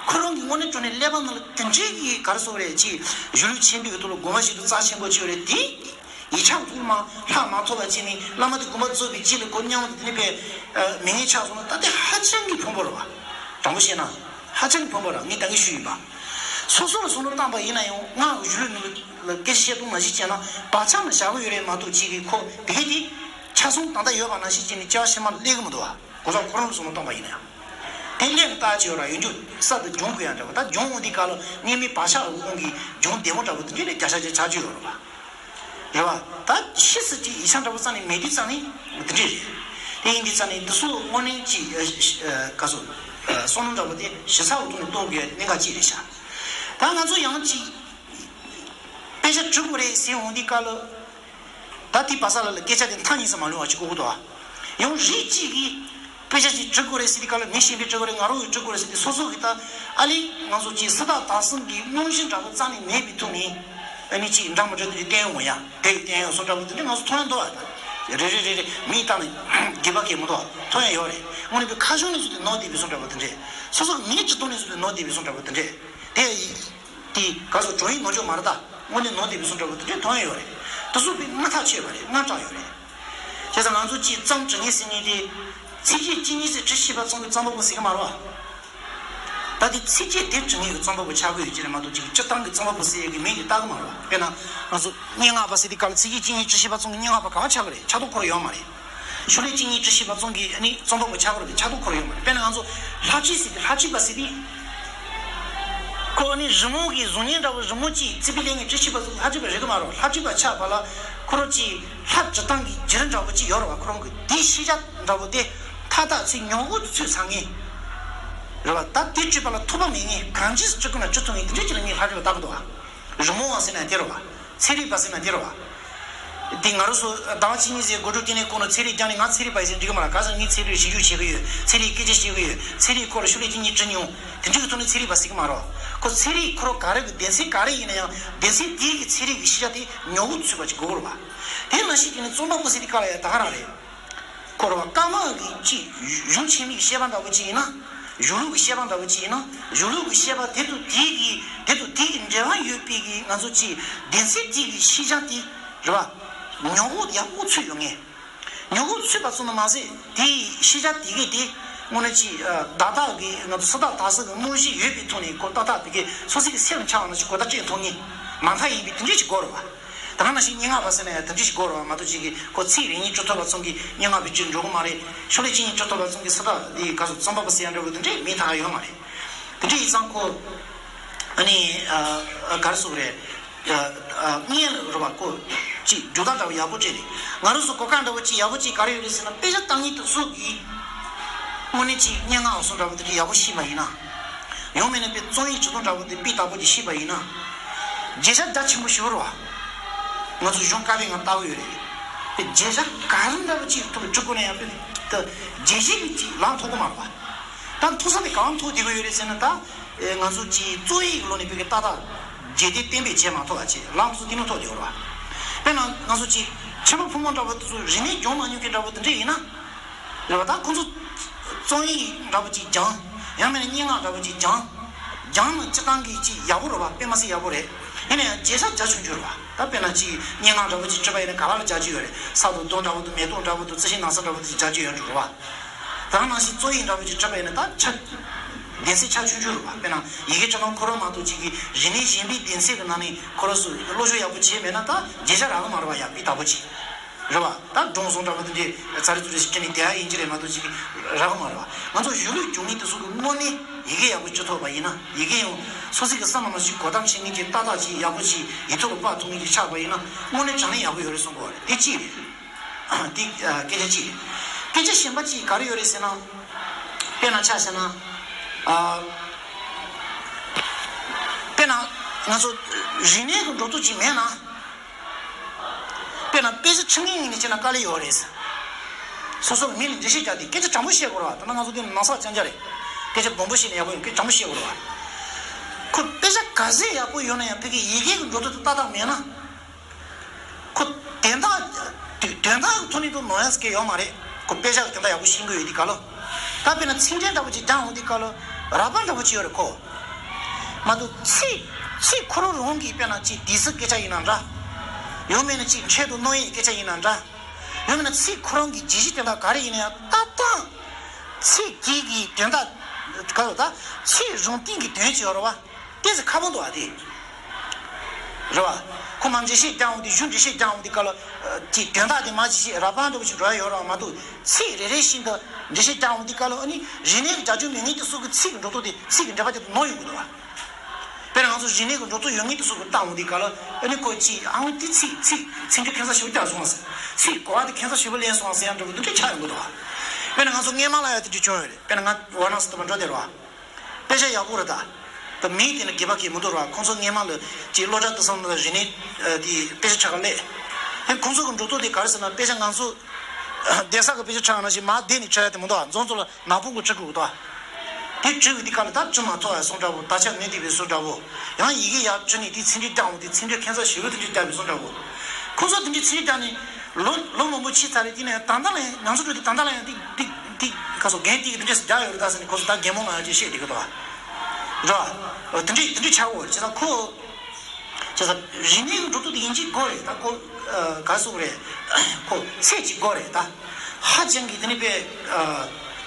ཁོ་རང་གི་དངོས་གནས་དྲང་གནས་ཀླད་པ་ནང་ལ་དེ་འདྲའི་གི་ག་རེ་ཟེར་དགོས་རེད། ཅིག་གཞུང་ལུགས་ཆེན་པོའི་ཐོག་ལ་དགོངས་པ་བཞེས་རྒྱུ་རྩ་ཆེན་པོ་ཅིག་ཡོད་རེད་དེ། ཡིག་ཆ་དངོས་མ་ལྷག་མ་ཐོབ་པ་ཅིག་ནི་བླ་མ་དེ་དགོངས་པ་རྫོགས་པའི་རྗེས་ལ་ཁོ་མྱང་བ་དེ་ནི་པས། མི་ངན་ཆགས་སོང་ན་ད་དེ་ཧ་ཅང་གི་ཕངས་པོ་རེད་བ། དྲང་པོ་བཤད་ན། ཧ་ཅང་གི་ཕངས་པོ་རེད། ངས་ད་གིན་ཞུས་ཡིན་པ། སོ་སོ་ལ་བསམ་བློ་བཏང་པ་ཡིན་ན་ཡང་སྔགས་ཀྱི་གཞུང་ལུགས་ནང་ལ་སྐད་ཆ་བཤད་སྟངས་ནང་བཞིན་བྱས་ན་བག་ཆགས་ནང་བཞག་གི་ཡོད་རེད་མ་གཏོགས་ཅིག་གིས་ཁོ་དེ་གས་དེ། ཆ་ཚང་ད་ལྟ་ཡོད་པ་ནང་བཞིན་བྱས་ནས་སྐྱེ་བ་ཕྱི་མ་ལ་སླེབས་གི་མི་འདུག་བ། གོང་ས་ཁོ་རང་ལ་བསམ་བློ་བཏང་པ་ཡིན་ན་ཡང་། དེ་སླེབས་ནས་བལྟ་ཅི་ཡོད་ར། ཡོང་རྒྱུ་གསར་དུ་སྦྱོང་དགོས་ཡ་འདྲ་བ། ད་སྦྱོང་འོང་དུས་སྐབས་ལ་སྔོན་མའི་བག་ཆགས་ཀྱི་དབང་གིས་སྦྱོང་བདེ་མོ་འདྲ་བོ་དེ་འདྲ་ལས་བརྒྱ་ཆ་བརྒྱ་ཆགས་ཀྱི་ཡོད་རེད་བ། རེད་བ། ད་ཤི་སྲིད་ཀྱི་ཡིག་ཆ་འདྲ་བོ་རྩ་ནས་མེད་དུས་རྩ་ནས་དེ་འདྲས་རེད། དེ་ཡིན་དུས་རྩ་ནས་འདི་ཚོ་དངོས་གནས་ཀྱི་ཨ་ཨ་ག་ཚོད་ཨ་བསམ་བློ་འདྲ་བོ་དེ་ཞིབ་ཚགས་པོ་ཐོག་ནས་གཏོང་དགོས་གནད་འགག་ཅིག་རེད་ཤག་ད་ང་ཚོ་ཡང་ཅིག་དཔེ་ཆ་འབྲི་དགོས་རེད་ཟེར་འོང་དུས་སྐབས་ལ། ད་དེ་བ་ས་ལ་ལ་སྐད་ཆ་དེ་མཐའ་གཉིས་སུ་མ་ལྷུང་བ་ཅིག་གོ་གི་འདུག་ཨ། ཡང་རིགས་གཅིག་གིས་དཔེ་ཆ་ཅིག་འབྲི་དགོས་རེད་ཟེར་དུས་སྐབས་ལ་མི་གཞན་པས་འབྲི་དགོས་རེད། ང་རང་གིས་འབྲི་དགོས་རེད་ཟེར་དུས་སོ་སོ་གིས་ད་ཨ་ལས་ང་ཚོ་ཅིག་སུ་དག་དག་གསུམ་གྱི་དངོས་གཞི་འདྲ་པོ་རྩ་ནས་མེད་པའི་ཐོག་ནས་ཨ་ནི་ཅིག་འདྲ་མི་འདྲ་དེ་འདྲ་བསྟན་ཡོང་ཡ། དེ་བསྟན་ཡོང་བཟོ་འདྲ་པོ་དེ་འདྲ་ང་ཚོ་མཐོང་ཡ་འདུག་ཨ། རེ་རེ་རེ་རེ་མིའི་སྟེང་ནས་རྒྱུད་པ་གས་མི་འདུག་ཨ། མཐོང་ཡ་ཡོད་རེད། དངོས་གནས་པའི་ཁ་གཞུང་ནས་བཟོ་དུས་ནོར་བསྡད་པའི་བཟོ་འདྲ་པོ་དེ་འདྲས། སོ་སོ་གི་མིའི་སྤྱི་ཚོགས་ནས་བཟོ་དུས་ནོར་བསྡད་པའི་བཟོ་འདྲ་པོ་དེ་འདྲས། དེ། དེ་ག་ཚོད་གྲོང་ཡིག་ནོར་འཇོག་མ་རེད་ད། དངོས་གནས་ནོར་བསྡད་པའི་བཟོ་འདྲ་པོ་དེ་འདྲས་མཐོང་ཡོད་རེད། དེ་ཚོ་དཔེ་སྔ་ཐག་ཆོད་པ་རེད། སྔ་དྲགས་ཡོད་རེད། བྱས་ཙང་ང་ཚོ་ཅིག་རྩོམ་འབྲི་མཁན་ཟེར་མཁན་དེ། ཚིགས་བཅད་གཅིག་གཉིས་ཙམ་འབྲི་ཤེས་པ་ཙམ་གྱིས་རྩོམ་པ་པོ་ཟེར་གི་མ་རེད་བ། ད་དེ་ཚིགས་བཅད་དེ་འབྲི་མཁན་གྱི་རྩོམ་པ་པོ་ཆགས་ཀྱི་ཡོད་ཀྱི་རེད་མ་གཏོགས་ཅིག་སྤྱིར་བཏང་གི་རྩོམ་པ་པོ་ཟེར་ཡས་ཀྱི་མིང་དེ་བཏགས་གི་མ་རེད་བ། དཔེར་ན་ང་ཚོ་སྙན་ངག་པ་ཟེར་དུས་སྐབས་ལ་ཚིགས་བཅད་གཅིག་གཉིས་འབྲི་ཤེས་པ་ཙམ་གྱིས་སྙན་ངག་པ་གང་ཆགས་ཀྱི་རེད། ཆགས་ཐུབ་ཁོ་རང་ཡོད་མ་རེད། ཤོ་ལོ་ཀ་གཅིག་གཉིས་འབྲི་ཤེས་པ་ཙམ་གྱིས་ཨ་ནི་རྩོམ་པ་པོ་ཆགས་ཀྱི་རེད། ཆགས་ཐུབ་ཁོ་རང་ཡོད་མ་རེད། དཔེར་ན་ང་ཚོ་ལྷ་བྲིས་ཟེར་དུས་ལྷ་བྲིས་པ་ཟེར་དུས། ཁོ་ཨ་ནི་རི་མོ་གི་གཟུགས་བརྙན་འདྲ་བོ་རི་མོ་གཅིག་རྩིས་པའི་ལས་ངན་འབྲི་ཤེས་པ་ཙམ་གྱིས་ལྷ་བྲིས་པ་རེད་གི་མ་རེད། ལྷ་བྲིས་པ་ཆགས་པ་ལ་ཁོ་རང་གཅིག་ལྷ་འབྲི་སྟངས་ཀྱི་བརྒྱུད་རིམ་འདྲ་བོ་གཅིག་ཡོད་རེད་བ། ཁོ་རང་གི་དེའི་ཤེས་བྱ་འདྲ་བོ་དེ་མཐའ་དག་ཚིག་ཉུང་ངུ་དུ་ཚུད་ཚར་མཁན་རེད་བ། ད་དེ་བྲིས་པ་ལ་ཐོགས་པ་མེད་མཁན་གང་ཅིས་བྲི་དགོས་ན་བྲི་ཐུབ་མཁན་དེ་འདྲ་ཅིག་ལ་ངས་ལྷ་བྲིས་པ་བཏགས་གི་འདུག་བ། རི་མོ་བ་ཟེར་ན་དེ་རེད་བ། ཚན་རིག་པ་ཟེར་ན་དེ་རེད་བ། འདི་ང་རང་ཚོ་ཟླ་བ་གཅིག་གཉིས་ཙམ་སྒོ་ཕྲུག་དེ་ནས་ཁོང་ལ་ཚན་རིག་སྦྱངས་ནས་ང་ཚན་རིག་པ་ཡིན་ཟེར་འགྲིག་གི་མ་རེད། གང་ཟེར་ངས་ཚན་རིག་ཞིབ་འཇུག་བྱེད་ཀྱི་ཡོད། ཚན་རིག་སྐད་ཆ་བཤད་ཀྱི་ཡོད། ཚན་རིག་སྐོར་ལ་ཤོ་ལོ་ཀ་གཅིག་གཉིས་བྲིས་མྱོང་། དེ་འདྲའི་ཐོག་ནས་ཚན་རིག་པ་ཟེར་གྱི་མ་རེད། ཁོ་ཚན་རིག་ཁོ་རང་ག་རེ་གི་སྡེ་ཚན་ག་རེ་ཡིན་ན་ཡང་སྡེ་ཚན་དེའི་གི་ཚན་རིག་གི་ཤེས་བྱ་དེ་ཉུང་ངུ་ཚུད་པ་ཅིག་དགོས་ཀྱི་རེད་བ། དེ་ནང་བཞིན་གྱི་ནི་རྩོམ་པ་པོ་ཟེར་དུས་སྐབས་ལ་ཡང་ད་ག་རང་རེད། ཁོ་རང་བ་སྐར་མ་གི་ཅིག་གཞུང་ཆེན་མོའི་བཤད་པ་འདྲ་པོ་ཅིག་ཡིན་ན། གཞུང་ལུགས་ཀྱི་བཤད་པ་འདྲ་པོ་ཅིག་ཡིན་ན། གཞུང་ལུགས་ཀྱི་བཤད་པ་དེ་དང་དེའི་གི་དེ་དང་དེའི་གི་འབྲེལ་བ་ཡོད་པའི་གི་ང་ཚོ་ཅིག་སྡེ་ཚན་དེའི་གི་ཤེས་བྱ་དེ། རེད་བ། ཉོག་གོ་ཡག་པོ་ཚུད་ཡོང་ངེས། ཉོག་གོ་ཚུད་པ་ཙམ་དུ་མ་ཟད་དེའི་ཤེས་བྱ་དེ་གས་དེ་དངོས་གནས་ཅིག་བརྡ་དག་གི་ང་ཚོ་སུ་དག་དག་ས་གི་རྨང་གཞི་ཡོད་པའི་ཐོག་ནས་ཁོ་ཏག་ཏག་དེ་གས་སོ་སོ་གི་སེམས་ལ་འཆར་བ་ནང་བཞིན་གོ་བརྡ་སྤྲད་ཐུབ་ངེས། མ་མཐའ་ཡིན་པའི་དེ་འདྲ་ཞིག་དགོས་རེད་བ། ད་ག་ནང་བཞིན་སྙན་ངག་པ་ཟེར་ན་ཡང་དེ་འདྲ་ཞིག་དགོས་རེད་བ། མ་གཏོགས་ཅིག་གིས་ཁོ་ཚིག་རེ་གཉིས་བཅུ་ཐུབ་པ་ཙམ་གྱིས་སྙན་ངག་པའི་ཅིག་འགྲོ་གི་མ་རེད། ཤོ་ལོ་ཀ་གཅིག་གཉིས་བཅུ་ཐུབ་པ་ཙམ་གྱིས་སུ་དག་དེ་ག་ཚོད་རྩོམ་པ་པོ་ཟེར་ཡ་འདྲ་བོ་དེ་འདྲས་མིང་ཐག་ཡོད་མ་རེད། དེ་འདྲ་ཡིན་ཙང་ཁོ་ཨ་ནི་ག་རེ་ཟེར་དགོས་རེད། ཨ་ཨ་སྙན་རུ་བ་ཁོ་ཅིག་འགྲོ་སྟངས་འདྲ་བོ་ཡག་པོ་སྤྲད་རེད། ང་རང་ཚོ་གོ་སྐབས་འདྲ་བོ་ཅིག་ཡག་པོ་ཅིག་ག་རེ་ཡོད་རེད་ཟེར་ན། དཔེ་ཆ་ལྟ་མཁན་དེ་ཚོ་གིས་དངོས་གནས་ཅིག་སྙན་ངག་བཟོ་འདྲ་བོ་དེ་འདྲ་ཡག་པོ་ཤེས་པ་ཡིན་ན། ཡང་མིན་ན་དཔེ་རྩོམ་ཡིག་བྲིས་སྟངས་འདྲ་བོ་དེ་དཔེ་ཡག་པོ་ཅིག་ཤེས་པ་ཡིན་ན། བརྗོད་བྱ་རྒྱ་ཆེན་པོ་ཞིག་རེད་བ། ང་ཚོ་གཞུང་བཀའ་པོད་ནང་ལྟ་གི་ཡོད་རེད། དཔེ་བརྗོད་བྱ་ག་རེ་འདྲ་བོ་ཅིག་ཐུབ་བྲིས་དགོས་ན་ཡང་དཔེ་ད་བརྗོད་གཞི་གི་ཅིག་ལམ་ཐོག་གི་མ་རེད་བ། ད་མཐོ་ས་དེ་གང་ཐོག་བསྡད་ཀྱི་ཡོད་རེད་ཟེར་ན། ད་ང་ཚོ་ཅིག་རྩོམ་ཡིག་ལོ་ནས་བོད་སྐད་ཏག་ཏག་རྗེས་དེ་གཏན་འབེབས་བྱས་མ་ཐུབ་པ་བྱས་ལམ་སོ་དེ་མོ་ཐོག་དེ་ཡོད་རེད་བ། དཔེར་ན་ང་ཚོ་ཅིག་ཆེན་པོ་ཕོ་མོ་འདྲ་བོ་དེ་ཚོ་རིག་གནས་སྦྱོང་མ་མྱོང་མཁན་འདྲ་བོ་དེ་འདྲ་ཡིན་ན། རེད་བ། ད་ཁོང་ཚོ་རྩོམ་ཡིག་འདྲ་བོ་ཅིག་སྦྱང་། ཡང་མིན་ན་སྙན་ངག་འདྲ་བོ་ཅིག་སྦྱང་། སྦྱང་ན་སྤྱིར་བཏང་གི་ཅིག་ཡག་པོ་རེད་བ། དཔེ་མ་སྲིད་ཡག་པོ་རེད། ཡིན་ན་ཡང་བརྗོད་བྱ་རྒྱ་ཆུང་ཆུང་རེད་བ། ད་དཔེར་ན་ཅིག་སྙན་ངག་འདྲ་བོ་ཅིག་བྲིས་པ་ཡིན་ན་ག་ལ་ལ་རྒྱག་རྒྱུ་ཡོད་རེད། ས་དང་རྡོ་འདྲ་བོ་དང་མེ་ཏོག་འདྲ་བོ་དང་རྩི་ཤིང་ནགས་ཚལ་འདྲ་བོ་དེ་རྒྱག་རྒྱུ་ཡོད་རེད་བ། ད་ག་ནང་བཞིན་རྩོམ་ཡིག་འདྲ་བོ་ཅིག་བྲིས་པ་ཡིན་ན་ད་ཆ་གདན་ས་ཆ་ཆུང་ཆུང་རེད་བ། དཔེར་ན་ཡི་གེ་བྲིས་སྟངས་ཁོ་རང་མ་གཏོགས་ཅིག་གི་རིག་གནས་གཞན་པའི་གདན་ས་གི་ནང་ནས་ཁོ་རང་ཚོ་སློབ་སྦྱོང་ཡག་པོ་བྱས་མེད་ན་ད་བརྗོད་བྱ་རག་གི་མ་རེད་བ། ཡག་པའི་ཡག་པོ་ཅིག་རེད་བ། ད་སྒྲུང་རྩོམ་འདྲ་བོ་དེ་འདྲའི་ཚ་རེ་ཚུར་རེ་ཞིག་བྲིས་ནས་བསྡད་ཡ་ཡིན་གྱི་རེད་མ་གཏོགས་ཅིག་གི་རག་གི་མ་རེད་བ། ང་ཚོ་གཞོན་ལུས་སྦྱོང་མཁན་དེ་ཚོ་གི་དངོས་གནས་ཡི་གེ་ཡག་པོ་བྲིས་ཐུབ་པ་ཡིན་ན། ཡི་གེ་ཡང་སོ་སོ་གི་བསམ་པ་ནང་བཞིན་གོ་བརྡ་འཕྲོད་མཁན་གྱི་ཏག་ཏག་ཅིག་ཡག་པོ་ཅིག་ཡིག་ཐོག་ལ་ཕབ་ཐུབ་མཁན་ཅིག་ཆགས་པ་ཡིན་ན་དངོས་གནས་དྲང་གནས་ཡག་པོ་ཡོད་རེད་གསུང་གི་ཡོད་རེད། དེ་གཅིག་རེད། དེ་ཨ་སྐད་ཆ་གཅིག་རེད། སྐད་ཆ་གཞན་པ་གཅིག་ག་རེ་ཡོད་རེད་ཟེར་ན། དཔེར་ན་ཆ་བཞག་ན། ཨ། དཔེར་ན་ང་ཚོ་རིག་གནས་ཀྱི་འགྲོ་སྟངས་གཅིག་མེད་ན། དཔེར་ན་དཔེ་ཆ་འབྲི་མཁན་ཡིན་ནའི་བྱས་ན་དཀའ་ལས་ཡོད་རེད། སོ་སོ་མི་ལ་འགྲེལ་བཤད་རྒྱག་དུས་སྐད་ཆ་དྲང་པོ་བཤད་དགོས་རེད་བ། ད་ནང་ང་ཚོ་འདི་ནང་ས་རྐྱང་རྐྱང་རེད། སྐད་ཆ་སྦོམ་པོ་བཤད་ན་ཡག་པོ་ཡོད། སྐད་ཆ་དྲང་པོ་བཤད་དགོས་རེད་བ། ཁོ་དཔེ་ཆ་ག་ཚད་ཡག་པོ་ཡོད་ན་ཡང་ཕ་གི་ཡི་གེ་གི་འགྲོ་སྟངས་དེ་ཏག་ཏག་མེད་ན། ཁོ་དོན་དག་དོན་དག་གི་ཐོག་ནས་དུ་ནོར་ཡག་གི་ཡོད་མ་རེད། ཁོ་དཔེ་ཆ་གི་དོན་དག་ཡག་པོ་ཤེས་ཀྱི་ཡོད་དུས་སྐབས་ལ། ད་དཔེར་ན་ཚིག་འགྲེལ་འདྲ་པོ་ཅིག་སྦྱང་འོང་དུས་སྐབས་ལ་རགས་པ་འདྲ་པོ་ཅིག་ཡོད་རེད་ཁོ། མ་གཏོགས་ཚིག་ཚིག་ཁོ་རང་རང་གི་དཔེར་ན་ཅིག་དུས་ཚོད་སྐད་ཆ་ཡིན་ན་འདྲ། ཡང་མིན་ན་ཅིག་འཕྲལ་དུ་གནང་ཡས་སྐད་ཆ་ཡིན་ན་འདྲ། ཡང་མིན་ན་ཚིག་ཁོ་རང་གི་རྗེས་གཞི་དེ་དག་ག་རེ་ཡིན་ན་ཡང་ཏག་ཏག་ཚིག་དེ་གི་དོན་དག་ག་རེ་ད་ཚིག་རང་སྟེང་གི་དོན་ཅིག་ཡོད་རེད་བ། ཏོག་ཙམ་ཁག་པོ་འདུག་བ་དེ། རེད་བ། ཁོ་མ་འགྲེལ་བཤད་རྒྱག་འོང་དུས་གཞུག་འགྲེལ་བཤད་རྒྱག་འོང་དུས་སྐབས་ལ། ཅིག་དོན་དག་དེ་མ་ཅིག་ཅིག་རགས་པ་འདྲ་པོ་ཅིག་འགྲོ་ཡ་ཡོད་རེད་བ། མ་གཏོགས་ཚིག་རེ་རེ་བཞིན་དུ་འགྲེལ་བཤད་རྒྱག་འོང་དུས་སྐབས་ལ་ཨ་ནི་རིག་གནས་ཀྱི་རྒྱབ་ལྗོངས་མེད་མཁན་དེ་ཚོ་གི་ཚིག་གི་འགྲོ་སྟངས་དེ་ཚིག་གི་འགྲེལ་པ་དེ་ནོར་ཡོང་གི་འདུག་བ། དཔེར་ན་ང་ཚོ་རིག་གནས་ཀྱི་འགྲོ་སྟངས་ཡོད་མཁན་དེ་ཚོ་གི་ལྟ་འོང་དུས་སྐབས་ལ་ཨ་ནི་ཁོ་ཅིག་ཨང་དེ་ཚིག་ཚིག་ཚིག་འགྲེལ་ཁ་ཤས་ཞིབ་རྒྱག་སོང་བ་ཟེར། ཚིག་གོ་བ་དེ་ཁ་ཤས་ཞིབ་ལེན་སོང་བ་ཟེར་ཡ་འདྲ་པོ་འདི་འདྲ་ཆགས་ཡོང་གི་འདུག་བ། དཔེར་ན་ང་ཚོ་སྔས་མ་ལ་ཡ་དེ་འདྲ་བྱུང་ཡོད་རེད། དཔེར་ན་ང་ཝ་ན་སི་དུ་མ་འགྲོ་དེ་རེད་བ། དཔེ་ཆ་ཡག་པོ་རེད་ད། ད་མིང་དེ་ནི་དགེ་བ་གི་མི་འདུག་ར། ཁོང་ཚོ་སྔས་མ་ལ་ཅིག་སློབ་གྲྭ་དུ་སོང་ན་རིག་གནས་དེ་དཔེ་ཆ་ཆགས་ཀ་སླེབས། ཧེ་ཁོང་ཚོ་གི་འགྲོ་སྟངས་དེ་ག་རེ་ཟེར་ན། དཔེ་ཆ་ང་ཚོ་གདན་ས་གི་དཔེ་ཆ་ཆགས་ན་ཞིག་མ་བསྡད་ནས་ཆགས་ཡ་དེ་མི་འདུག་བ། འཛོམས་ཚོ་ལ་ནག་པོ་གི་ཆགས་དགོས་འདུག་བ། དེ་བྲིས་ཡོད་དུས་སྐབས་ལ་ད་བྲིས་མ་ཐུབ་པ་སོང་འདྲ་པོ། དག་ཆ་མེད་དེ་བས་སོང་འདྲ་པོ། ཡང་ཡི་གེ་ཡག་བྲིས་ནས་དེ་ཚིག་འགྲེལ་རྒྱག་འོང་དེ་ཚིག་འགྲེལ་ཁ་ཤས་ཞིབ་པོ་དེ་འདྲ་རྒྱག་པའི་སོང་འདྲ་པོ། ཁོང་ཚོ་དེ་འདྲའི་ཚིག་འགྲེལ་རྒྱག་ནས། ལོ་ལོ་མང་པོ་ཕྱིན་ཚར་རེད། དེ་ནས་ད་ལྟ་ལ་ཡང་ང་ཚོ་འགྲོ་དུས་ད་ལྟ་ལ་ཡང་ཏིག་ཏིག་ཏིག་ག་སོ་རྒན་ཏིག་དེ་འདྲས་སུ་རྒྱག་ཡོད་རེད་ད་ཟེར་ནས་ཁོ་ཚོ་ད་རྒན་མོ་ང་ཡང་ཅིག་བཤད་བསྡད་ཀྱི་འདུག་བ། རེད་བ། དེ་འདྲས་དེ་འདྲས་ཆགས་འོ་རེད། བྱས་ཙང་ཁོ། བྱས་ཙང་རིག་གནས་ཀྱི་འགྲོ་སྟངས་དེ་ཡིན་གཅིག་དགོས་རེད་ད་ཁོ། ག་སོ་རེད། ཁོ་ཚད་གཅིག་དགོས་རེད་ད། ཧ་ཅང་གི་དེ་ནས་པའི་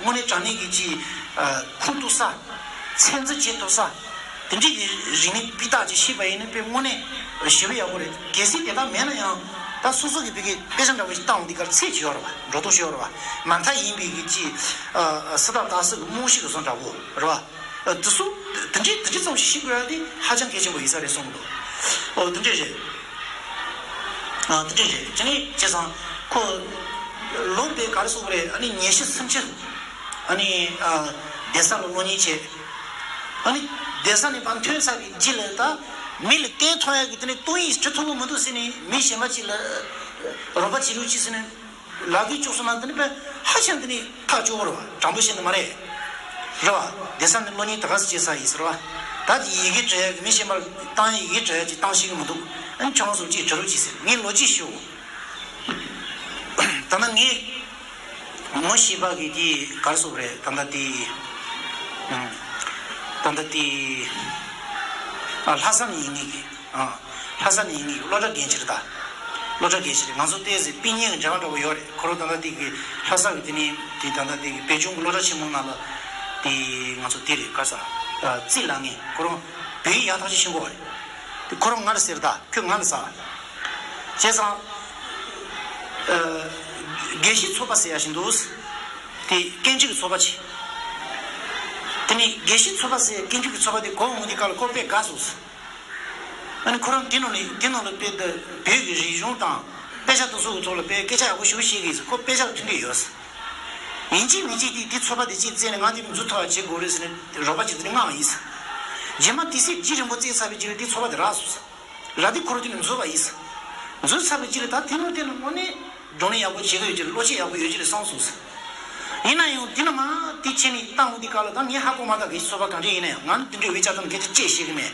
དངོས་གནས་དྲང་གནས་ཀྱི་ཅིག་ཁུངས་གཏུགས་ས། ཚད་འཛིན་བྱེད་ཐུབ་ས། དེ་འདྲའི་གི་རིག་གནས་སྤུས་དག་ཅིག་ཤེས་པ་ཡིན་ན་དཔེ་དངོས་གནས་ཞེ་པོ་ཡག་པོ་རེད། གལ་སྲིད་དེ་ལྟར་མེད་ན་ཡང་ད་སོ་སོ་གི་བོད་སྐད་དཔེ་ཆ་འདྲ་བོ་ཞིག་བལྟ་འོང་དུས་སྐབས་ཚད་ཅིག་ཡོད་རེད་བ། འགྲོ་སྟངས་ཤིག་ཡོད་རེད་བ། མ་མཐའ་ཡིན་པའི་གི་ཅིག་སུ་དག་དག་ས་གི་རྨང་གཞི་གི་བཟོ་འདྲ་བོ་རེད་བ། དེ་ཚོ་དེ་འདྲའི་དེ་འདྲའི་ཙམ་ཞིག་ཤེས་དགོས་ཡ་དེ་ཧ་ཅང་གལ་ཆེན་པོ་ཡིན་ས་རེད་གསུངས་འདུག་ཨོ་དེ་འདྲས་རེད། ཨ་དེ་འདྲས་རེད། དེ་ནས་བྱས་ཙང་ཁོ་ལོ་དཔེ་ག་རེ་ཟེར་དགོས་རེད། ཨ་ནི་ཉི་ཤུ་སུམ་ཅུ། ཨ་ནི་ཨ་གདན་ས་ལ་སློབ་གཉེར་བྱས། ཨ་ནི་གདན་ས་ནས་ཕར་ཐོན་ཚར་བའི་རྗེས་ལ་ད་མི་ལ་བསྟན་ཐུབ་ཡག་གི་དེ་ནས་སྟོང་ཡིག་བྲི་ཐུབ་ཀྱི་མི་འདུག་ཟེར་ནས་མི་གཞན་པ་ཅིག་ལ་རོགས་པ་བྱེད་རོགས་གྱིས་ཟེར་ནས་ལབ་ཀྱི་བཅུག་སོང་ན་དེ་ནི་དཔེ་ཧ་ཅང་དེ་ནི་ཐག་ཆོད་པོ་རེད་བ། དྲང་པོ་བཤད་ན་མ་རེད། རེད་བ། གདན་ས་ནས་སློབ་གཉེར་ད་ག་ཟེ་བྱས་ཚར་ཡིན་ཟེར་བ། ད་དེ་ཡི་གེ་འབྲི་ཡག་གི་མི་གཞན་པ་ལ་བཏང་ཡི་གེ་འབྲི་ཡག་ཅིག་བཏང་ཤེས་ཀྱི་མི་འདུག་ཨ་ནི་ཁྱོད་རང་ཚོ་ཅིག་འབྲི་རོགས་གྱིས་ཟེར། ངས་ལོ་རྒྱུས་ཞུ། ད་ནི་ངས་ངོ་ཤེས་པ་གི་དེ་ག་རེ་ཟེར་དགོས་རེད། ད་ལྟ་དེ་ད་ལྟ་དེ་ཨ་ལྷ་ས་ནས་ཡིན་ངེས་ཀྱི་ཨ་ལྷ་ས་ནས་ཡིན་ངེས་ཀྱི་སློབ་གྲྭ་འགན་འཁྱེར་ད། སློབ་གྲྭ་དགེ་བཤེས་རེད། ང་ཚོ་ཏོག་ཙམ་དཔེ་རྙིང་གི་འབྲེལ་བ་འདྲ་བོ་ཡོད་རེད། ཁོ་རང་ད་ལྟ་དེ་གི་ལྷ་ས་གི་དེ་ནི་དེ་ད་ལྟ་དེ་གི་བོད་ལྗོངས་ཀྱི་སློབ་གྲྭ་ཆེན་མོ་ནང་ལ་དེ་ང་ཚོ་དེ་རེད། ག་ས་རྩིས་ལ་ངེས་ཁོ་རང་བོད་ཡིག་ཡག་ཐག་ཆོད་ཤེས་ཀྱི་ཡོད་རེད། དེ་ཁོ་རང་ང་ལ་ཟེར། ད་ཁྱོད་ང་ལ་ཟེར། བྱས་ཙང་། ཨ། དགེ་བཤེས་ཚོགས་པ་ཟེར་ཡ་ཞིག་འདུག་དེ་སྐད་འཕྲིན་གྱི་ཚོགས་པ་ཅིག་དེ་ནི་དགེ་བཤེས་ཚོགས་པ་ཟེར་སྐད་འཕྲིན་གྱི་ཚོགས་པ་དེ་གོ་འོང་དུས་སྐབས་ལ་ཁོ་དཔེ་དགའ་སོང་ཟེར། ཨ་ནི་ཁོ་རང་དེ་ནང་ནས་དེ་ནང་ལ་དཔེ་ད་བོད་ཀྱི་རིག་གཞུང་དང་དཔེ་ཆ་དེ་ཚོ་གི་ཐོག་ལ་དཔེ་སྐད་ཆ་ཡག་པོ་ཞེ་པོ་བཤད་ཀྱི་ཡོད་ཟེར། ཁོ་དཔེ་ཆ་ལ་མཐུན་འབྲེལ་ཡོད་ཟེར། ཡིན་གཅིག་མིན་གཅིག་དེ་དེ་ཚོགས་པ་དེ་གཅིག་བཙལ་ནས་ང་དེ་མི་འཛུལ་ཐུབ་པ་བྱེད་དགོས་རེད་ཟེར་ནས་རོགས་པ་ཅིག་དེ་ནས་མངགས་པ་ཡིན་ཟེར། རྗེས་མ་དེ་སྲིད་རྗེས་རིང་པོ་བཙལ་ཚར་བའི་རྗེས་ལ་དེ་ཚོགས་པ་དེ་རག་སོང་ཟེར། ར་དེ་ཁོ་རང་དེ་ནས་འཛུལ་བ་ཡིན་ཟེར། འཛུལ་ཚར་བའི་རྗེས་ལ་ད་དེ་ནང་དེ་ནས་དངོས་གནས་བགྲོ་གླེང་ཡག་པོ་བྱེད་ཀྱི་ཡོད་ཀྱི་རེད། བློ་སྐྱེད་ཡག་པོ་ཡོད་ཀྱི་རེད་བསམ་སོང་ཟེར། ཡིན་ན་ཡང་དེ་ནས་མ་དེ་བྱས་ནས་བཏང་འོང་དུས་སྐབས་ལ་ད་ངས་ཧ་གོ་མ་ཐག་གི་ཚོགས་པ་གང་འདྲ་ཡིན་ན་ཡང་ང་ནི་དེ་འདྲའི་བའི་ཆ་ཚང་སྐད་ཆ་ཅིག་བཤད་ཀྱི་མེད།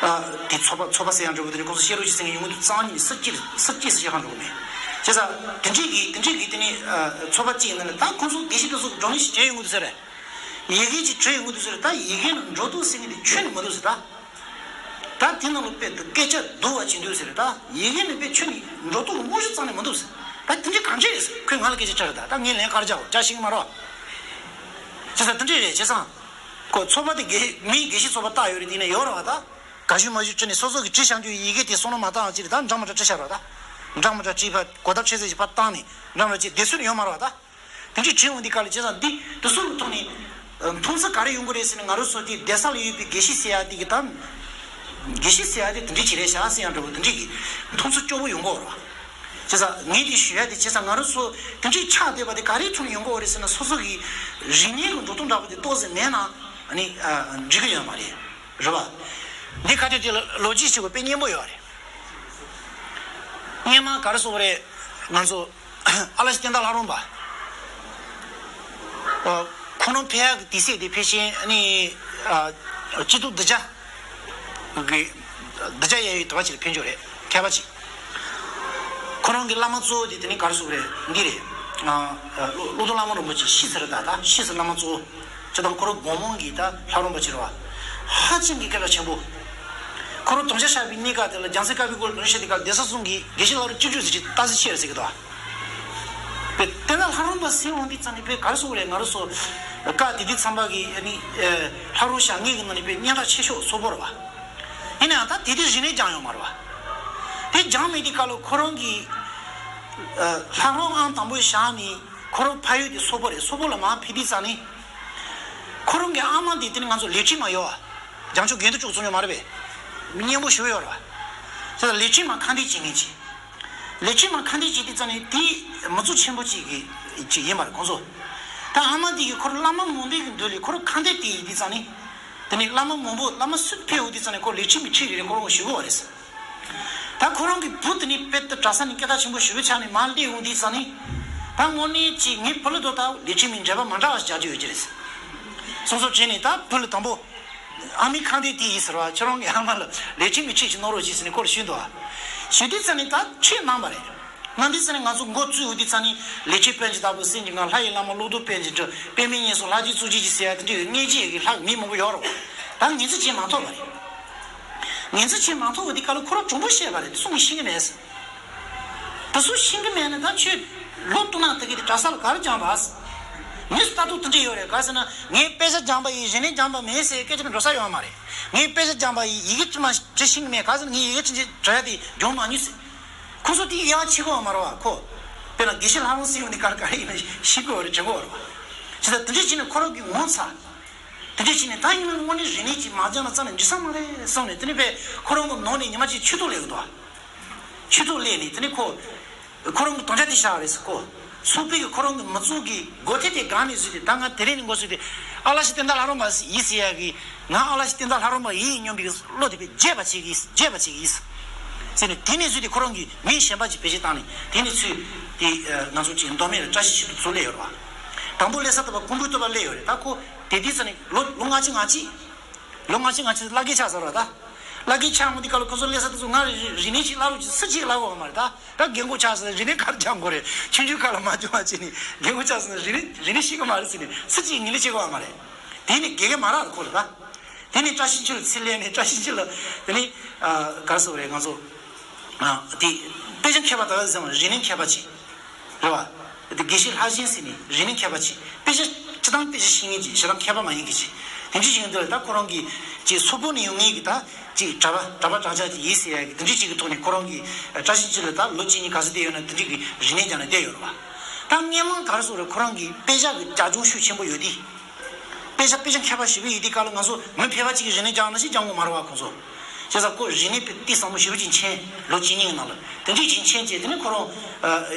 ཨ། དེ་ཚོགས་པ་ཚོགས་པ་ཟེར་ཡང་འདྲ་པོ་དེ་ནས་ཁོང་ཚོ་བཤད་རོགས་ཅིག་ཟེར་མཁན་ཡོང་གི་འདུག་རྩ་བ་ཉིད་ནས་སུ་གཅིག་སུ་གཅིག་སུ་བཤད་གང་འགྲོ་གི་མེད། བྱས་ཙང་དེ་འདྲའི་གི་དེ་འདྲའི་གི་དེ་ནས་ཨ་ཚོགས་པ་གཅིག་ཡིན་ན་ལ་ད་ཁོང་ཚོ་དགེ་བཤེས་དེ་ཚོ་བགྲོ་གླེང་ཞིག་བྱས་ཡོང་གི་འདུག་ཟེར། ཡི་གེ་ཅིག་བྲིས་ཡོང་གི་འདུག་ཟེར། ད་ཡི་གེ་ནང་འགྲོ་འདུག་ཟེར་མཁན་དེ་ཁྱོན་ནས་མི་འདུག་ཟེར། ད་ད་དེ་ནང་ལ་དཔེ་དེ་སྐད་ཆ་བསྡུ་བ་བྱེད་འདུག་ཟེར། ད་ཡི་གེ་ནང་དཔེ་ཁྱོན་ནས་འགྲོ་འདུག་རྨང་གཞི་རྩ་ནས་མི་འདུག་ཟེར། ད་དེ་འདྲ་གང་བྱེད་རེད་ཟེར། ཁོས་ང་ལ་སྐད་ཆ་དྲིས་རེད། ད་ད་ངས་ལན་ག་རེ་རྒྱག་དགོས། རྒྱག་ཤེས་ཀྱི་མ་རེད། བྱས་ཙང་དེ་འདྲ་རེད། བྱས་ཙང་ཁོ་ཚོགས་པ་དེ་དགེ་མིའི་དགེ་བཤེས་ཚོགས་པ་བཏགས་ཡོད་རེད། དེ་ནས་ཡོད་རེད་བ། ད་ག་ཞུ་མ་ཞུ་བྱས་ནས་སོ་སོ་གིས་བྲིས་བཞག་རྒྱུ་ཡི་གེ་དེ་བསམ་བློ་མ་བཏང་བ་ཅིག་རེད། ད་འདྲ་མི་འདྲ་བྲིས་བཞག་རེད་བ། ད་འདྲ་མི་འདྲ་བྲིས་ཕར་གོ་ཐབས་ཆེ་ཟེར་གྱི་ཕར་བཏང་ནས་འདྲ་མི་འདྲ་བྱས་བསྡད་སྲོལ་ཡོད་མ་རེད་བ། ད། དེ་འདྲའི་བྲིས་འོང་དུས་སྐབས་ལ་བྱས་ཙང་འདི་དེ་ཚོ་གི་ཐོག་ནས་མཐོང་ཚུལ་ག་རེ་ཡོང་གི་རེད་ཟེར་ན། ང་རང་ཚོ་དེ་སྡེ་ས་ལ་ཡོད་པའི་དགེ་བཤེས་ཟེར་ཡ་དེ་གི་དང་། དགེ་བཤེས་ཟེར་ཡ་དེ་དེ་འདྲའི་ཅིག་རེད་ཤག་ཟེར་ཡ་འདྲ་པོ་དེ་འདྲའི་གི་མཐོང་ཚུལ་སྐྱོ་པོ་ཡོང་གི་ཡོད་རེད་བ། བྱས་ཙང་ངས་དེ་ཞུ་ཡ་དེ་བྱས་ཙང་ང་རང་ཚོ་དེ་འདྲའི་ཆགས་བསྡད་པ་དེ་ག་རེའི་ཐོག་ནས་ཡོང་གི་ཡོད་རེད་ཟེར་ན། སོ་སོ་གི་རིག་གནས་ཀྱི་འགྲོ་སྟངས་འདྲ་པོ་དེ་ཏོག་ཙམ་མེད་ན་ཨ་ནི་འགྲིག་གི་ཡོད་མ་རེད། རེད་བ། འདི་ཁ་ཐུག་དེ་ལ་ལོ་རྒྱུས་ཤིག་གི་དཔེ་སྙན་པོ་ཡོད་རེད། སྔོན་མ་ག་རེ་ཟེར་དགོས་རེད། ང་ཚོ་ཨ་ལ་ཤི་བསྟན་དར་ལྷ་རམས་པ། ཨ། ཁོང་རང་ཕེབས་ཡག་གི་དུས་ཚོད་དེ་ཕལ་ཆེར་ནི། ཨ། སྤྱི་ཚོགས་གདུལ་བྱ་གི་གདུལ་བྱ་ཡལ་བའི་དུ་བ་ཅིག་ལ་ཕེབས་འཇོག་རེད། མཁས་པ་ཅིག་ཁོ་རང་གི་བླ་མ་གཙོ་བོ་དེ་དེ་ནི་ག་རེ་ཟེར་དགོས་རེད། འདི་རེད། ཨ། ཨ། ཀླུ་ཀླུ་གདོང་བླ་མ་རིན་པོ་ཆེ་ཤི་ཟེར། ད་ད་ཤི་ཟེར། བླ་མ་གཙོ་བོ། ཅི་དང་ཁོ་རང་དགོང་མོ་གི་ད་ལྷ་རམས་པ་ཅིག་རེད་བ། ཧ་ཅང་གི་སྐད་གྲགས་ཆེན་པོ། ཁོ་རང་དུང་ཆ་བཞག་པའི་གནས་སྐབས་དེ་ལ་རྒྱལ་སྲས་བཀའ་པོད་སྐོར་ལ་དུང་ཆ་བཞག་དུས་སྐབས་ལ་སྡེ་ས་གསུམ་གྱི་དགེ་བཤེས་ལྷ་རུ་བཅུ་དྲུག་ཟེར་གྱི་རྟགས་གཟིགས་ཆེ་རེད་ཟེར་གྱི་འདུག་དཔེ་དེ་ན་ལྷ་རམས་པ་ཟེར་འོང་དུས་ཙམ་ནས་དཔེ་ག་རེ་ཟེར་དགོས་རེད། ང་རང་ཚོ་བཀའ་དེ་དུས་ཚང་པ་གི་ནི་ལྷ་རུ་བཞག་མཁན་གྱི་ནང་ནས་དཔེ་སྙན་གྲགས་ཆེ་ཤོས་སོག་པོ་རེད་བ། ཡིན་ན་ཡང་ད་དེ་དུས་རིག་གནས་སྦྱངས་ཡོད་མ་རེད་བ། དེ་སྦྱངས་མེད་དུས་སྐབས་ལ་ཁོ་རང་གི་ལྷ་རམས་ཨང་དང་པོ་བཞག་ནས་ཁོ་རང་ཕ་ཡུལ་དེ་སོག་པོ་རེད། སོག་པོ་ལ་མར་ཕེབས་དུས་ཙམ་ནས་ཁོ་རང་གི་ཨ་མ་དེ་དེ་ནི་ང་ཚོ་ལས་ཁྲིམས་མ་ཡོད་བ། རྒྱང་ཕྱོགས་དགེ་འདུན་ཅོག་བཙུགས་ཡོད་མ་རེད་པས། མི་སྙན་པོ་ཞུ་ཡོད་རེད་བ། དེ་ལ་ལས་ཁྲིམས་མ་ཁ་འདོན་བྱེད་མཁན་ཅིག་ལས་ཁྲིམས་མ་ཁ་འདོན་བྱེད་དུས་ཙམ་ནས་དེ་མི་ཚོགས་ཆེན་པོ་ཅིག་གི་ཅིག་ཡིན་པ་རེད་ཁོང་ཚོ། ད་ཨ་མ་དེ་གིས་ཁོ་རང་བླ་མ་མང་པོའི་གི་མདུན་ལ་ཁོ་རང་ཁ་འདོན་དེ་ཡིན་དུས་ཙམ་ནས། དེ་ནས་བླ་མ་མང་པོ་བླ་མ་སུ་ཕེབས་འོང་དུས་ཙམ་ནས་ཁོ་ལས་ཁྲིམས་མི་ཁྲིད་རེ་རེ་ཁོ་རང་ཞུ་གི་ཡོད་རེད། ད་ཁོ་རང་གི་བུ་དེ་ནི་དཔེ་ད་གྲྭ་ས་ནས་སྐད་གྲགས་ཆེན་པོ་ཞུ་བའི་ཆ་ནས་མར་སླེབས་འོང་དུས་ཙམ་ནས། ད་དངོས་གནས་ཅིག་ངའི་བུ་ལ་དོ་ད་ལས་ཁྲིམས་མི་འབྲེལ་བ་མ་འདྲ་བ་ཞིག་རྒྱག་རྒྱུ་ཡོད་ཀྱི་རེད། སོ་སོ་བྱས་ནས་ད་བུ་ལ་དང་པོ། ཨ་མའི་ཁ་འདོན་དེ་ཡིན་ཟེར་བ། ཁྱོད་རང་གི་ཨ་མ་ལ་ལས་ཁྲིམས་མི་ཁྲིད་ཅིག་གནང་རོགས་གྱིས་ཟེར་ནས་ཁོ་ལ་ཞུས་འདུག་ཞུས་དུས་ཙམ་ནས་ད་ཁྲིད་གནང་བ་རེད། གནང་དུས་ཙམ་ནས་ང་ཚོ་འགོ་བཙུགས་ཡོང་དུས་ཙམ་ནས་ལས་ཁྲིམས་དཔོན་གྱི་བདག་པོ་སེམས་ཀྱི་ངང་ལྷ་ཡི་བླ་མ་བློ་བཟློག་དཔོན་གྱི་འབྲི་དཔེ་མི་སྙན་སོགས་ལྷ་རྗེ་གཙུག་རྗེ་གྱི་ཟེར་ཡ་དེ་འདྲའི་ངེས་ཅན་གྱི་ལྷ་མི་མང་པོ་ཡོད་རེད། ད་ངེས་ཚིག་བྱེད་མ་ཐུབ་པ་རེད། ངེས་ཚིག་བྱེད་མ་ཐུབ་པ་དེ་ག་ལ་ཁོ་རང་གྲུང་པོ་བཤད་པ་རེད། དེ་ཚོ་ངས་ཤེས་ཀྱི་མེད་ཟེར། དེ་ཚོ་ཤེས་ཀྱི་མེད་ན་ད་ཁྱོད་ལོ་སྟོང་ན་དེ་གི་དེ་གྲྭ་ས་ལ་ག་རེ་སྦྱངས་པ་ཟེར། ངས་ལྟ་རྟོག་དེ་འདྲ་ཡོད་རེད། ག་ཟེར་ན་ངས་དཔེ་ཆ་སྦྱངས་པ་ཡིན། རིག་གནས་སྦྱངས་པ་མིན་ཟེར་སྐད་ཆ་འགྲོ་ས་ཡོད་མ་རེད། ངས་དཔེ་ཆ་སྦྱངས་པ་ཡིན། ཡི་གེ་ཅི་མ་འབྲི་ཤེས་ཀྱི་མེད། ག་ཟེར་ན་ངས་ཡི་གེ་ཅི་འབྲི་ཡ་དེ་སྦྱོང་མ་མྱོང་ཟེར། ཁོ་ཚོ་དེའི་དབྱེ་བ་ཕྱེ་གི་ཡོད་མ་རེད་བ། ཁོ་དཔེར་ན་དགེ་བཤེས་ལྷ་རམས་ཟེར་ཡོང་དུས་ག་རེ་ག་རེ་ཡིན་ན་ཤེས་ཀྱི་ཡོད་རེད། དྲན་གྱི་ཡོད་རེད་བ། བྱས་ཙང་དེ་འདྲ་བྱས་ནས་ཁོ་རང་གི་ངོ་ཚ། དེ་འདྲ་བྱས་ནས་ད་ཡིན་ན་དངོས་གནས་རིག་གནས་ཅིག་མ་སྦྱངས་ན་རྩ་ནས་འགྲིག་ས་མ་རེད་བསམ་ནས། དེ་ནས་དཔེ་ཁོ་རང་གི་ནང་ནས་ཉི་མ་གཅིག་ཆུ་ཐོག་སླེབས་ཡོད་འདུག་ཆུ་ཐོག་སླེབས་ནས་དེ་ནས་ཁོ། ཁོ་རང་གི་དམ་བཅའ་དེ་བཞག་རེད་ཟེར་ཁོ། ཚོགས་པའི་གི་ཁོ་རང་གི་མི་ཚོགས་ཀྱི་འགོ་ཐེ་དེ་སྒང་ནས་བཟོས་ཏེ། ད་ང་དེ་རིང་ནས་འགོ་བཟོས་ཏེ་ཨ་ལ་ཤི་བསྟན་དར་ལྷ་རམས་པ་ཡིན་ཟེར་ཡ་གི། ང་ཨ་ལ་ཤི་བསྟན་དར་ལྷ་རམས་པ་ཡིན་སྙམ་པའི་བློ་དེ་དཔེ་རྒྱས་པ་བྱེད་ཀྱི་ཡིན། རྒྱས་པ་བྱེད་ཀྱི་ཡིན་ཟེར་ནས། དེ་ནས་བཟོས་ཏེ་ཁོ་རང་གི་མི་གཞན་པ་ཅིག་བེད་སྤྱོད་བཏང་ནས། དེ་ནས་ཚུར་དེ་ང་ཚོ་ཅིག་མདོ་སྨད་ལ་བཀྲ་ཤིས་ཆོས་རྡོར་ཚོ་སླེབས་ཡོད་རེད་བ། དང་པོ་སླེབས་ས་ལྟ་བུ་ཀོང་པོའི་སྟོད་པ་སླེབས་ཡོད་རེད། ད་ཁོ་དེ་དུས་ཙམ་ནས་ལོ་ལོ་ལྔ་བཅུ་ང་གཅིག་ལོ་ལྔ་བཅུ་ང་གཅིག་བླ་རྒན་ཆགས་ཚར་བ་ད། བླ་རྒན་ཆགས་འོང་དུས་སྐབས་ལ་ཁོ་ཚོ་སླེབས་ས་དེ་ཚོ་ང་རིག་གནས་ཤིག་བསླབ་རོགས་ཅིག་སུ་གཅིག་བསླབ་གོ་བ་མ་རེད་ད། ད་རྒན་གོག་ཆགས་ཟིན་ན་རིག་གནས་ག་རེ་སྦྱང་དགོས་རེད། ཆུང་ཆུང་སྐབས་ལ་མ་སྦྱོང་བ་བྱས་ནས་རྒན་གོག་ཆགས་ཟིན་ན་རིག་གནས་རིག་གནས་ཤེས་ཀྱི་མ་རེད་ཟེར་ནས་སུ་གཅིག་ངོས་ལེན་བྱེད་དགོས་བ་མ་རེད། དེ་ནི་དགེ་རྒན་མ་རག་ཁོ་ལ་ད། དེ་ནི་བཀྲ་ཤིས་འཁྱིལ་ལ་ཚུར་སླེབས་ནས། བཀྲ་ཤིས་འཁྱིལ་ལ་དེ་ནི་ག་རེ་ཟེར་དགོས་རེད། ང་ཚོ་ ཨ་དེ་དཔེ་ཆ་མཁས་པ་དག་ཟེར་བ་རིག་གནས་མཁས་པ་ཅིག་རེད་བ། དེ་དགེ་བཤེས་ལྷ་གཞན་ཟེར་ནས་རིག་གནས་མཁས་པ་ཅིག་དཔེ་ཆ་སྤྱི་བཏང་དཔེ་ཆ་ཤེས་མཁན་ཅིག་ཞེ་དྲག་མཁས་པ་མ་ཡིན་མཁན་ཅིག་དེ་འདྲ་ཞིག་ཡིན་དུས་ལ་ད་ཁོ་རང་གི་ཅིག་སོག་པོ་ནས་ཡོང་མཁན་གྱི་ད་ཅིག་གྲྭ་པ་གྲྭ་པ་གྲྭ་ཆག་ཅིག་ཡིན་ཟེར་ཡ་གི་དེ་འདྲ་ཅིག་གི་ཐོག་ནས་ཁོ་རང་གི་བཀྲ་ཤིས་འཁྱིལ་ལ་ད་ལོ་གཅིག་གཉིས་ག་ཚོད་བསྡད་ཡོད་ན་དེ་འདྲ་གི་རིག་གནས་སྦྱངས་ནས་བསྡད་ཡོད་རེད་བ། ད་སྔོན་མ་ག་རེ་ཟེར་རེད། ཁོ་རང་གི་དཔེ་ཆ་གི་རྒྱབ་ལྗོངས་ཤུགས་ཆེན་པོ་ཡོད་དེ། དཔེ་ཆ་དཔེ་ཆ་མཁས་པ་ཞེ་པོ་ཡིན་དུས་སྐབས་ལ་ང་ཚོ་མི་ཕལ་པ་གཅིག་གིས་རིག་གནས་སྦྱངས་ན་ཞིག་སྦྱང་དགོས་མ་རེད་བ། ཁོང་ཚོ་བྱས་ཙང་ཁོ་རིག་གནས་དཔེ་གཏིང་ཟབ་མོ་ཞེ་པོ་ཅིག་མཁྱེན། ལོ་གཅིག་གཉིས་ཀྱི་ནང་ལ་དེ་འདྲས་ཅིག་མཁྱེན་བྱས། དེ་ནས་ཁོ་རང་ཨ་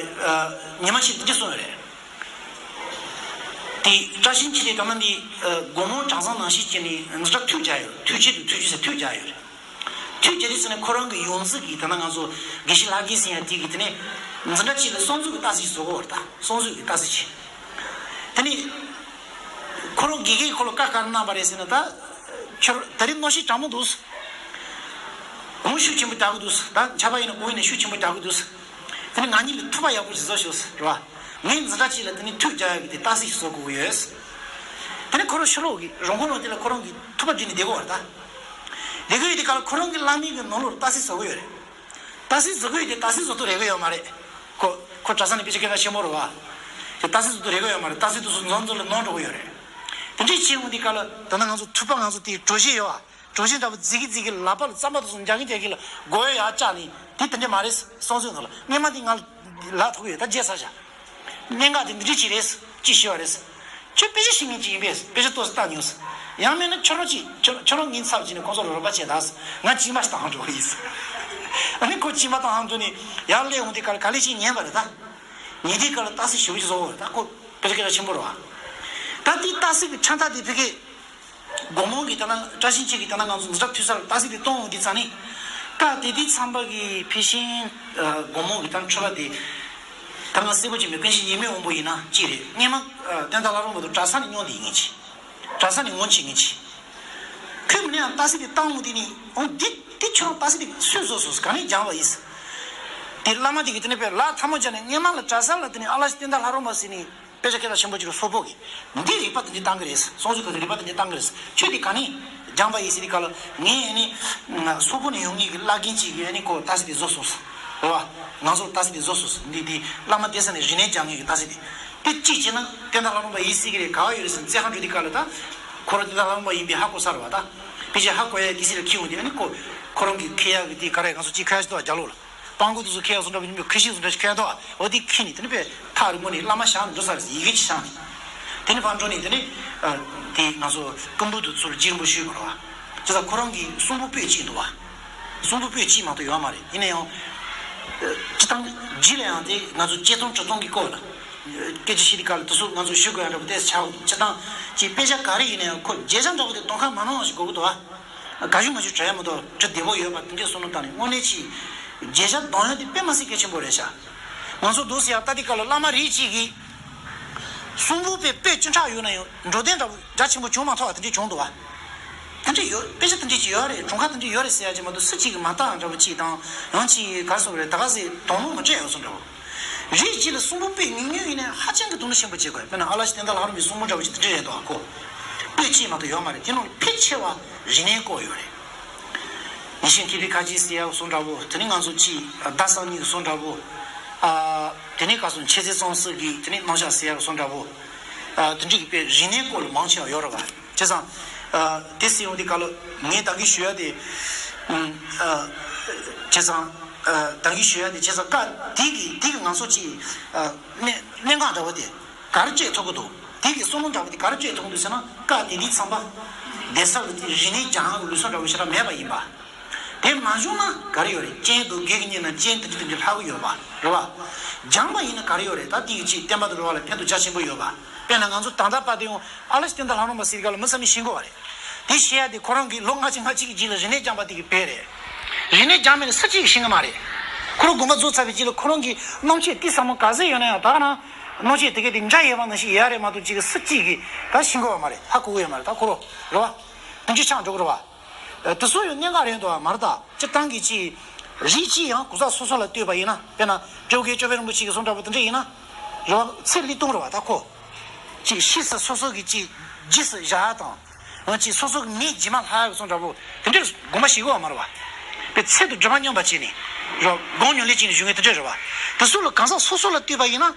ཨ་ཉི་མ་ཞིག་དེ་འདྲས་གསུངས་ཡོད་རེད། དེ་བཀྲ་ཤིས་འཁྱིལ་དེ་ད་ལྟ་འདི་ཨ་དགོང་མོ་གྲྭ་ཚང་ནང་བཞིན་བྱས་ནས་འཛིན་གྲྭ་མཐུད་རྒྱག་ཡོད། མཐུད་ཆེད་དུ་མཐུད་རྒྱུ་ཟེར་མཐུད་རྒྱག་ཡོད་རེད། མཐུད་རྒྱག་དུས་ཙམ་ནས་ཁོ་རང་གི་ཡོངས་འཛིན་གྱིས་ད་ལྟ་ང་ཚོ་དགེ་བཤེས་ལྷ་རྒན་ཟེར་ཡ་དེ་གིས་དེ་ནས་འཛིན་གྲྭ་གཅིག་ལ་གསང་སྤྱོད་ཀྱི་རྟགས་གསལ་ཞིག་བཟོ་དགོས་པ་རེད། ད་གསང་སྤྱོད་ཀྱི་རྟགས་གསལ་ཅིག་དེ་ནས་ཁོ་རང་དགེ་རྒན་ཁོ་ལ་བཀའ་ག་རེ་གནང་བ་རེད་ཟེར་ན། ད་ཁྱོད་ད་རེས་གནམ་གཤིས་གྲང་མོ་འདུག་གོང་ཤུགས་ཆེན་པོ་རྒྱག་གི་འདུག་ད་ཆར་པ་ཡིན་ན་གོང་ཡིན་ན་ཤུགས་ཆེན་པོ་རྒྱག་གི་འདུག་དེ་ནས་ང་གཉིས་ལ་ཐུག་པ་ཡག་པོ་ཞིག་བཟོ་ཤོག་ཟེར་བ། ངས་འཛིན་གྲྭ་གཅིག་ལ་དེ་ནས་མཐུད་རྒྱག་ཡག་གི་དེ་རྟགས་གསལ་ཞིག་བཟོ་དགོས་ཀྱི་ཡོད། དེ་ནས་ཁོ་རང་ཕྱི་ལོགས་ཀྱི་རོང་ཁོ་རང་དེ་ལ་ཁོ་རང་གི་ཐུག་པ་བརྒྱུད་ནས་བསྡད་དགོས་པ་རེད། ད་བསྡད་དགོས་ཡོད་དེ་ག་ལ་ཁོ་རང་གི་བླ་མའི་གི་ནང་ལོགས་ལ་རྟགས་གསལ་བཟོ་གི་ཡོད་རེད། རྟགས་གསལ་བཟོ་གི་ཡོད་དེ་རྟགས་གསལ་བཟོ་ཐུབ་རེ་གི་ཡོད་མ་རེད། ཁོ་ཁོ་གྲྭ་ས་ནས་དཔེ་ཆ་སྐད་གྲགས་ཆེན་པོ་རེད་བ། དེ་རྟགས་གསལ་བཟོ་ཐུབ་རེ་གི་ཡོད་མ་རེད། རྟགས་གསལ་དེ་ཚོ་འཛོམས་འཛོམས་ལ་ནོར་འགྲོ་གི་ཡོད་རེད། དེ་འདྲས་བྱས་འོང་དེ་ག་ལ་ད་ལྟ་ང་ཚོ་ཐུག་པ་ང་ཚོ་དེ་གྲོ་ཞིབ་ཡོད་བ། གྲོ་ཞིབ་འདྲ་པོ་རྫིག་གི་རྫིག་གི་ལག་པ་ལ་རྩམ་པ་དེ་ཚོ་འཇག་གི་འཇག་གི་ལ་སྒོ་ཡར་བཅག་ནས་དེ་དེ་འདྲས་མ་རེད། གསང་སྤྱོད་ནང་ལ་སྔོན་མ་དེ་ང་ལ་ཐོགས་ཡོད། ད་བརྗེད་ཚར་བཞག་གནད་འགག་དེ་འདི་འདྲས་ཅིག་རེད། ཅིག་ཤེས་པ་རེད། ཁྱོད་དཔེ་ཆ་ཤེས་མཁན་ཅིག་ཡིན་པས་དཔེ་ཆ་ཏོག་ཙམ་ལྟ་མྱོང་། ཡང་མིན་ན་ཁྱོད་རང་ཅིག་ཁྱོད་ཁྱོད་རང་ངའི་ཚབ་བྱས་ནས་ཁོང་ཚོ་ལ་རོགས་པ་བྱེད་དང་། ང་གཅིག་མ་བཏང་འགྲོ་གི་ཡིན། ཨ་ནི་ཁོ་གཅིག་མ་བཏང་འགྲོ་ནས་ཡར་སླེབས་འོང་དུས་ག་ལ་ག་ལེ་ཅིག་ཉན་པ་རེད། ད་ཉན་དུས་ག་ལ་རྟགས་གསལ་ཞེ་པོ་ཅིག་བཟོ་བོ་རེད། ད་ཁོ་དཔེ་ཆ་སྐད་གྲགས་ཆེན་པོ་རེད་བ། ད་དེའི་རྟགས་གསལ་གྱི་ཕྲེང་ཐག་དེ་ཕ་གི་དགོང་མོ་གི་ད་ལྟ་བཀྲ་ཤིས་འཁྱིལ་གྱི་ད་ལྟ་ང་ཚོ་འཛིན་གྲྭ་མཐུད་ས་ལ་རྟགས་གསལ་དེ་གཏོང་འོང་དུས་ཙང་ནས། སྐབས་དེ་དུས་ཚང་པ་གི་ཕལ་ཆེར་དགོང་མོ་གི་ད་འཕྲོད་པ་དེ། ད་ང་གསལ་པོ་ཅིག་མེད། ཀུན་གཞི་ཉི་མའི་དབང་པོ་ཡིན་ན་གཅིག་རེད། སྔོན་མ་ཨ་བསྟན་དར་ལྷ་རམས་པ་དང་གྲྭ་ས་ནས་མྱོང་བསྡད་མཁན་ཅིག་གྲྭ་ས་ནས་ངོ་ཤེས་མཁན་ཅིག་ཁོས་མིན་ན་ཡང་རྟགས་གསལ་དེ་བཏང་འོང་དུས་ནས། འོང་འདི་འདི་ཁྱོད་རང་རྟགས་གསལ་དེ་སུས་བཟོས་སོང་། ག་ནས་སྦྱངས་པ་ཡིན། དེ་བླ་མ་དེ་གིས་དེ་ནས་དཔེ་ལག་ཐལ་མོ་སྦྱར་ནས་སྔོན་མ་ལ་གྲྭ་ས་ལ་དེ་ནས་ཨ་ལ་ཤི་བསྟན་དར་ལྷ་རམས་པ་ཟེར་ནས་དཔེ་ཆ་སྐད་གྲགས་ཆེན་པོ་ཅིག་རེད། སོག་པོ་གི། འདི་རིག་པ་དེ་འདྲས་བཏང་གི་རེད། གསང་སྤྱོད་ཁ་ཐུག་རིག་པ་དེ་འདྲས་བཏང་གི་རེད། ཁྱོད་དེ་ག་ནས་སྦྱངས་པ་ཡིན་ཟེར་དུས་ག་ལ། ངས་ཨ་ནི་སོག་པོ་ནས་ཡོང་མཁན་གྱི་བླ་རྒན་ཅིག་གིས་ཨ་ནི་ཁོ་རྟགས་གསལ་དེ་བཟོས་སོང་། རེད་བ། ང་ཚོར་རྟགས་གསལ་དེ་བཟོས་སོང་། འདི་འདི་བླ་མ་བསྟེན་ས་ནས་རིག་གནས་སྦྱང་མཁན་གྱི་རྟགས་གསལ་དེ། དེ་གཅིག་བྱས་ན་བསྟན་དར་ལྷ་རམས་པ་ཡིན་སྲིད་ཀྱི་རེད། ག་བ་ཡོད་རེད་ཟེར་ནས་བཙལ་ག་འགྲོ་དུས་ག་ལ། ད་ཁོ་རང་བསྟན་དར་ལྷ་རམས་པ་ཡིན་པས་ཧ་གོ་ཚར་བ། ད་ཕལ་ཆེར་ཧ་གོ་ཡ་གི་སྲིད་ལ་ཁྱེར་འོང་དུས་ཨ་ནི་ཁོ་ཁོ་རང་གི་ཁྱེར་ཡ་གི་དེ་ག་རེ་ང་ཚོ་གཅིག་ཁ་ཡ་ཞིག་འདུག་བ། རྒྱ་ལོ་ལ། སྤང་གོ་དེ་ཚོ་ཁྱེར་ཡག་བཟོ་འདྲ་པོ་ཡིན་པས། ཁུ་ཤིག་བཟོ་འདྲ་ཞིག་ཁྱེར་ཡག་འདུག་འོ་དེ་ཁྱེར་ནས་དེ་ནས་དཔེ་ཐག་རིང་པོ་ནས་བླ་མ་ཞག་ནས་འགྲོ་ས་རེད། ཡི་གེ་ཅིག་བཞག་ནས། དེ་ནས་ཕར་འགྲོ་ནས་དེ་ནས་ཨ་དེ་ང་ཚོ་སྐུ་འབུལ་དུ་ཚུར་རྗེས་རིན་པོ་ཞུས་པ་རེད་བ། བྱས་ཙང་ཁོ་རང་གི་གསུང་འབུལ་པོད་གཅིག་འདུག་བ། གསུང་འབུལ་པོད་གཅིག་མ་གཏོགས་ཡོད་མ་རེད། ཡིན་ན་ཡང་ཨ་སྤྱི་བཏང་རྗེས་ལ་ཡང་དེ་ང་ཚོ་བཅད་ཐུང་འབྲི་ཐུང་གི་སྐོར་ལ་སྐད་ཆ་བཤད་དུས་ག་ལ་དེ་ཚོ་ང་ཚོ་ཞུ་དགོས་ཡག་འདྲ་པོ་དེ་ཆགས། སྤྱི་བཏང་གི་དཔེ་ཆ་ག་རེ་ཡིན་ན་ཡང་ཁོ་བརྗེད་བྱ་འདྲ་པོ་དེ་གཏོང་ཁ་མ་གནང་བ་ཞིག་དགོས་ཀྱི་འདུག་བ། ག་ཞུ་མ་ཞུ་བྲལ་ཡ་མ་གཏོགས་བྲི་བདེ་པོ་ཡོད་པ་དེ་འདྲའི་བསམ་བློ་བཏང་ནས། དངོས་གནས་ཅིག་བརྗེད་བྱ་གཏོང་ཡ་དེ་དཔེ་མ་སྲིད་གལ་ཆེན་པོ་རེད་ཤག་ང་ཚོ་འདུག་སེ་ཡར་ལྟ་དུས་སྐབས་ལ་བླ་མ་རིགས་གཅིག་གིས་གསུང་འབུལ་པའི་པོད་བཅུ་ཕྲག་ཡོད་ན་ཡང་འགྲོ་དོན་འདྲ་པོ་རྒྱ་ཆེན་པོ་བྱུང་མ་ཐུབ་པ་དེ་འདྲས་བྱུང་འདུག་བ། དེ་འདྲས་ཡོད། དཔེ་ཆ་དེ་འདྲས་ཅིག་ཡོད་རེད། གྲངས་ཀ་དེ་འདྲས་ཡོད་རེད་ཟེར་ཡ་ཅིག་མ་གཏོགས་སུ་གཅིག་གིས་མ་བལྟ་འདྲ་པོ་ཅིག་དང་། ཡང་ཅིག་ག་རེ་ཟེར་དགོས་རེད། ད་ག་སེ་དོགས་སློང་མ་སྤྲད་ཡོད་བཟོ་འདྲ་པོ། རིགས་གཅིག་ལ་གསུང་འབུལ་པོད་ཉུང་ཉུང་ཡིན་ནའི་ཧ་ཅང་གི་དོ་སྣང་ཆེན་པོ་བྱེད་དགོས། དཔེར་ན་ཨ་ལ་ཤི་བསྟན་དར་ལྷ་རམས་པའི་གསུང་འབུལ་འདྲ་པོ་ཅིག་དེ་འདྲས་རེད་འདུག་ག་ཁོ། པོད་གཅིག་མ་གཏོགས་ཡོད་མ་རེད། དེ་ནང་ལ་ཕལ་ཆེ་བ་རིག་གནས་སྐོར་ཡོད་རེད། ཡེ་ཤེས་མཁས་པའི་ཁ་ཆེ་ཟེར་ཡག་གསུང་འདྲ་པོ། དེ་ནས་ང་ཚོ་ཅིག་ཟླ་གསར་རྙིང་གི་གསུང་འདྲ་པོ། ཨ་དེ་ནས་ག་སོང་། མཁྱེན་བརྩེ་གཙང་སོགས་ཀྱི་དེ་ནས་རྣམ་གཞག་ཟེར་ཡག་གསུང་འདྲ་པོ། ཨ་དེ་འདྲ་གི་དཔེ་རིག་གནས་སྐོར་ལ་མང་ཆེ་བ་ཡོད་རེད་བ། བྱས་ཙང་ཨ་དེ་ཟེར་ཡོང་དུས་སྐབས་ལ་ངས་ད་གིན་ཞུ་ཡ་དེ། ཨ་བྱས་ཙང་ཨ་ད་གིན་ཞུ་ཡ་དེ། བྱས་ཙང་སྐབས་དེ་གི་དེ་གི་ང་ཚོ་ཅིག་ཨ་གནད་གནད་འགག་འདྲ་བོ་དེ། ག་རེ་བཅད་ཐུབ་ཀྱི་འདུག་དེ་གི་བསམ་བློ་འདྲ་པོ་དེ་ག་རེ་བཅད་ཐུབ་ཀྱི་འདུག་ཟེར་ན། སྐབས་དེ་དུས་ཚང་པ་བསྡད་ས་ལ་དེ་རིག་གནས་སྦྱང་ཡག་གི་ལུགས་སྲོལ་འདྲ་པོ་ཞེ་དྲག་མེད་པ་ཡིན་པ། དེ་མ་བྱུང་ན་ག་རེ་ཡོད་རེད། རྐྱེན་འདུག་དགེ་རྒན་གཉིས་ན་རྐྱེན་དེ་འདྲ་དེ་འདྲ་ལྷག་གི་ཡོད་པ་རེད་བ། སྦྱངས་པ་ཡིན་ན་ག་རེ་ཡོད་རེད། ད་དེ་གི་ཅིག་བསྟན་པ་དང་འགྲོ་བ་ལ་ཕན་ཐོགས་རྒྱ་ཆེན་པོ་ཡོད་པ། དཔེར་ན་ང་ཚོ་ད་ལྟ་བར་དུ་ཡང་ཨ་ལ་ཤི་བསྟན་དར་ལྷ་རམས་པ་ཟེར་ག་ལ་མི་ཚང་མས་ཤེས་ཀྱི་ཡོད་རེད། དེ་བཤད་ཡ་དེ་ཁོ་རང་གིས་ལོ་ལྔ་བཅུ་ང་གཅིག་གི་རྗེས་ལ་རིག་གནས་སྦྱངས་པ་དེ་གི་དཔེ་རེད། རིག་གནས་སྦྱངས་མེད་ན་སུ་གཅིག་གིས་ཤེས་ཀྱི་མ་རེད། ཁོ་རང་དགོངས་པ་རྫོགས་ཚར་བའི་རྗེས་ལ་ཁོ་རང་གི་རྣམ་དཔྱོད་དེ་ཚང་མ་ག་ཚོད་ཡོད་ན་ཡང་ད་ག་རང་རྣམ་དཔྱོད་དེ་ག་དེ་འཇའ་ཡལ་བ་ནང་བཞིན་ཡལ་རེད་མ་གཏོགས་གཅིག་གིས་སུ་གཅིག་གིས་ད་ཤེས་ཀྱི་ཡོད་མ་རེད། ཧ་གོ་གི་ཡོད་མ་རེད། ད་ཁོ་རང་རེད་བ། དེ་འདྲ་ཆགས་འགྲོ་གི་རེད་བ། དེ་ཚོ་ཡང་གནད་འགག་རེད་འདུག་བ། མ་རེད། ད་སྤྱིར་བཏང་གི་ཅིག་རིགས་གཅིག་ཡང་གོ་ས་སོ་སོ་ལ་ལྟོས་པ་ཡིན་ན། དཔེར་ན་སྤྲེའུ་རྒན་ཅོ་བོད་རིན་པོ་ཆེ་གི་གསུང་འདྲ་པོ་དེ་འདྲ་ཡིན་ན། རེད་བ། ཚེ་ལས་སྟོང་རེད་བ། ད་ཁོ་ཅིག་ཤི་ས་སོ་སོ་གི་ཅིག་རྗེས་སུ་བཞག་ཡ་དང་། འོན་ཅིག་སོ་སོ་གི་མིའི་རྗེས་མ་ལྷག་ཡག་གི་གསུང་འདྲ་པོ་དེ་འདྲས་དགོངས་པ་བཞེས་དགོས་པ་མ་རེད་བ། པའི་ཚད་དུ་སྒྲིབ་པ་སྙོམས་པར་བྱས་ནས་རེད་བ། སྒོམ་སྙོམས་ལས་བྱས་ནས་བཞུགས་མཁན་དེ་འདྲ་རེད་བ། དེ་ཚོ་ལ་གང་ཟག་སོ་སོ་ལ་ལྟོས་པ་ཡིན་ན།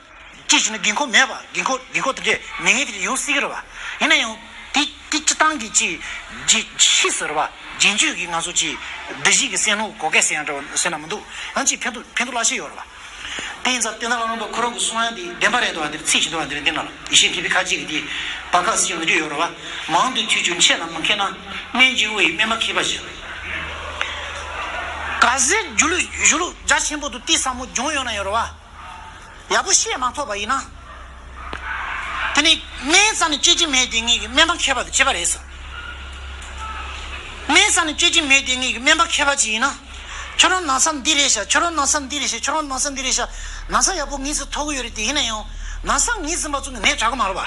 ཅིའི་ཕྱིར་ན་འགན་ཁུར་མེད་པ། འགན་ཁུར་འགན་ཁུར་དེ་འདྲས་མེད་མཁན་དེ་འདྲས་ཡོང་སྲིད་ཀྱི་རེད་བ། ཡིན་ན་ཡང་དེ་དེ་སྤྱིར་བཏང་གི་ཅིག་རྗེས་ཕྱིས་སུ་རེད་བ། རྗེས་འཇུག་གི་ང་ཚོ་ཅིག་བདུད་བཞི་གི་སེམས་ལུགས་གོ་སྐབས་ཟེར་ཡང་འདྲ་བ་ཟེར་ན་མི་འདུག་ཡང་ཅིག་ཕན་ཐོགས་ཕན་ཐོགས་ལ་ཤེས་ཡོད་རེད་བ། དེ་ཡིན་ཙང་དེ་ན་ལ་རང་དང་ཁོ་རང་གི་གསུང་ཡ་དེ་བདེན་པ་རེད་འདུག་བ། འདིར་ཚིག་ཅིག་འདུག་བ། འདིར་འདི་ན་ལ་ཡེ་ཤེས་མཁས་པའི་ཁ་ཅིག་གིས་དེ་བ་ཀ་སི་ཅིག་འདི་ཡོད་རེད་བ། མང་དུ་ཐོས་ཀྱང་ཆེ་ལ་མི་མཁས་ན། སྨན་གྱི་དབུ་ཡིས་སྨན་མ་མཁས་པ་བཞིན། ག་ཚོད་སྒྱུ་ལུས་སྒྱུ་ལུས་རྒྱ་ཆེན་པོ་དང་དེ་ཚང་མ་སྦྱོང་ཡོད་ན་ཡོད་རེད་བ། ཡག་པོ་ཤེས་མ་ཐུབ་པ་ཡིན་ན། དེ་ནི་སྨན་རྩ་ནས་སྤྱོད་ཀྱི་མེད་དེ་ངེད་ཀྱི་སྨན་པ་མཁས་པ་དང་བྱེད་པ་རེད་ཟེར། སྨན་རྩ་ནས་སྤྱོད་ཀྱི་མེད་དེ་ངེད་ཀྱི་སྨན་པ་མཁས་པ་ཅིག་ཡིན་ན། ཁྱོད་རང་ན་ཚ་འདི་རེད་ཤག་ཁྱོད་རང་ན་ཚ་འདི་རེད་ཤག་ཁྱོད་རང་ན་ཚ་འདི་རེད་ཤག་ན་ཚ་ཡག་པོ་ངེས་ཟིན་ཐུབ་ཀྱི་ཡོད་རེད། དེ་ཡིན་ན་ཡང་ན་ཚ་ངེས་ཟིན་པ་ཚོ་ནད་དྲག་གི་མ་རེད་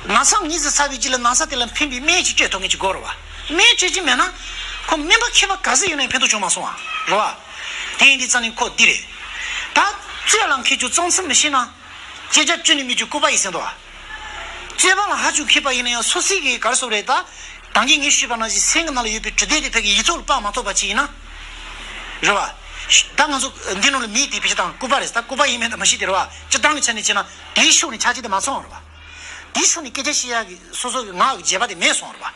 བ། ན་ཚ་ངེས་ཟིན་ཚར་བའི་རྗེས་ལ་ན་ཚ་དེ་ལ་ཕན་པའི་སྨན་ཅིག་སྤྱོད་ཐུབ་མཁན་ཅིག་དགོས་རེད་བ། སྨན་སྤྱོད་ཀྱི་མེད་ན། ཁོ་སྨན་པ་མཁས་པ་ག་ཚོད་ཡོད་ན་ཕན་ཐོགས་བྱུང་མ་སོང་བ་རེད་བ། དེ་ཡིན་དུས་ཙང་ནི་ཁོ་འདི་རེད། ད་རྩོད་ལ་མཁས་ཀྱང་རྩོམ་ཚུལ་མི་ཤེས་ན། དཔྱད་བྱ་བཅུ་ནི་མི་འཇུག་ལྐུགས་པ་ཡིན་ཟེར་འདུག་བ། རྩོད་པ་ལ་ཧ་ཅང་མཁས་པ་ཡིན་ན་ཡང་སོ་སོའི་གི་ག་རེ་ཟེར་དགོས་རེད། ད་ད་གིན་ངས་ཞུས་པ་ནང་བཞིན་སེམས་ཀྱི་ནང་ལ་ཡོད་པའི་དྲི་དོད་དེ་ཕ་གི་ཡིག་ཐོག་ལ་དཔག་མ་ཐུབ་པ་ཅིག་ཡིན་ན། རེད་བ། ད་ང་ཚོ་འདི་ནང་ལ་མིའི་དེ་ཕལ་ཆེར་དང་ལྐུགས་པ་རེད། ད་ལྐུགས་པ་ཡིན་མིན་དང་མི་ཤེས་དེ་རེད་བ། སྤྱིར་བཏང་གི་ཆ་ནས་བྱས་ན་དེའི་ཤུགས་ནས་ཆ་རྐྱེན་དེ་མ་ཚང་བ་རེད་བ། དེའི་ཤུགས་ནས་སྐད་ཆ་བཤད་ཡག་གི་སོ་སོ་གི་ངག་གི་བྱེད་པ་དེ་མེད་སོང་རེད་བ།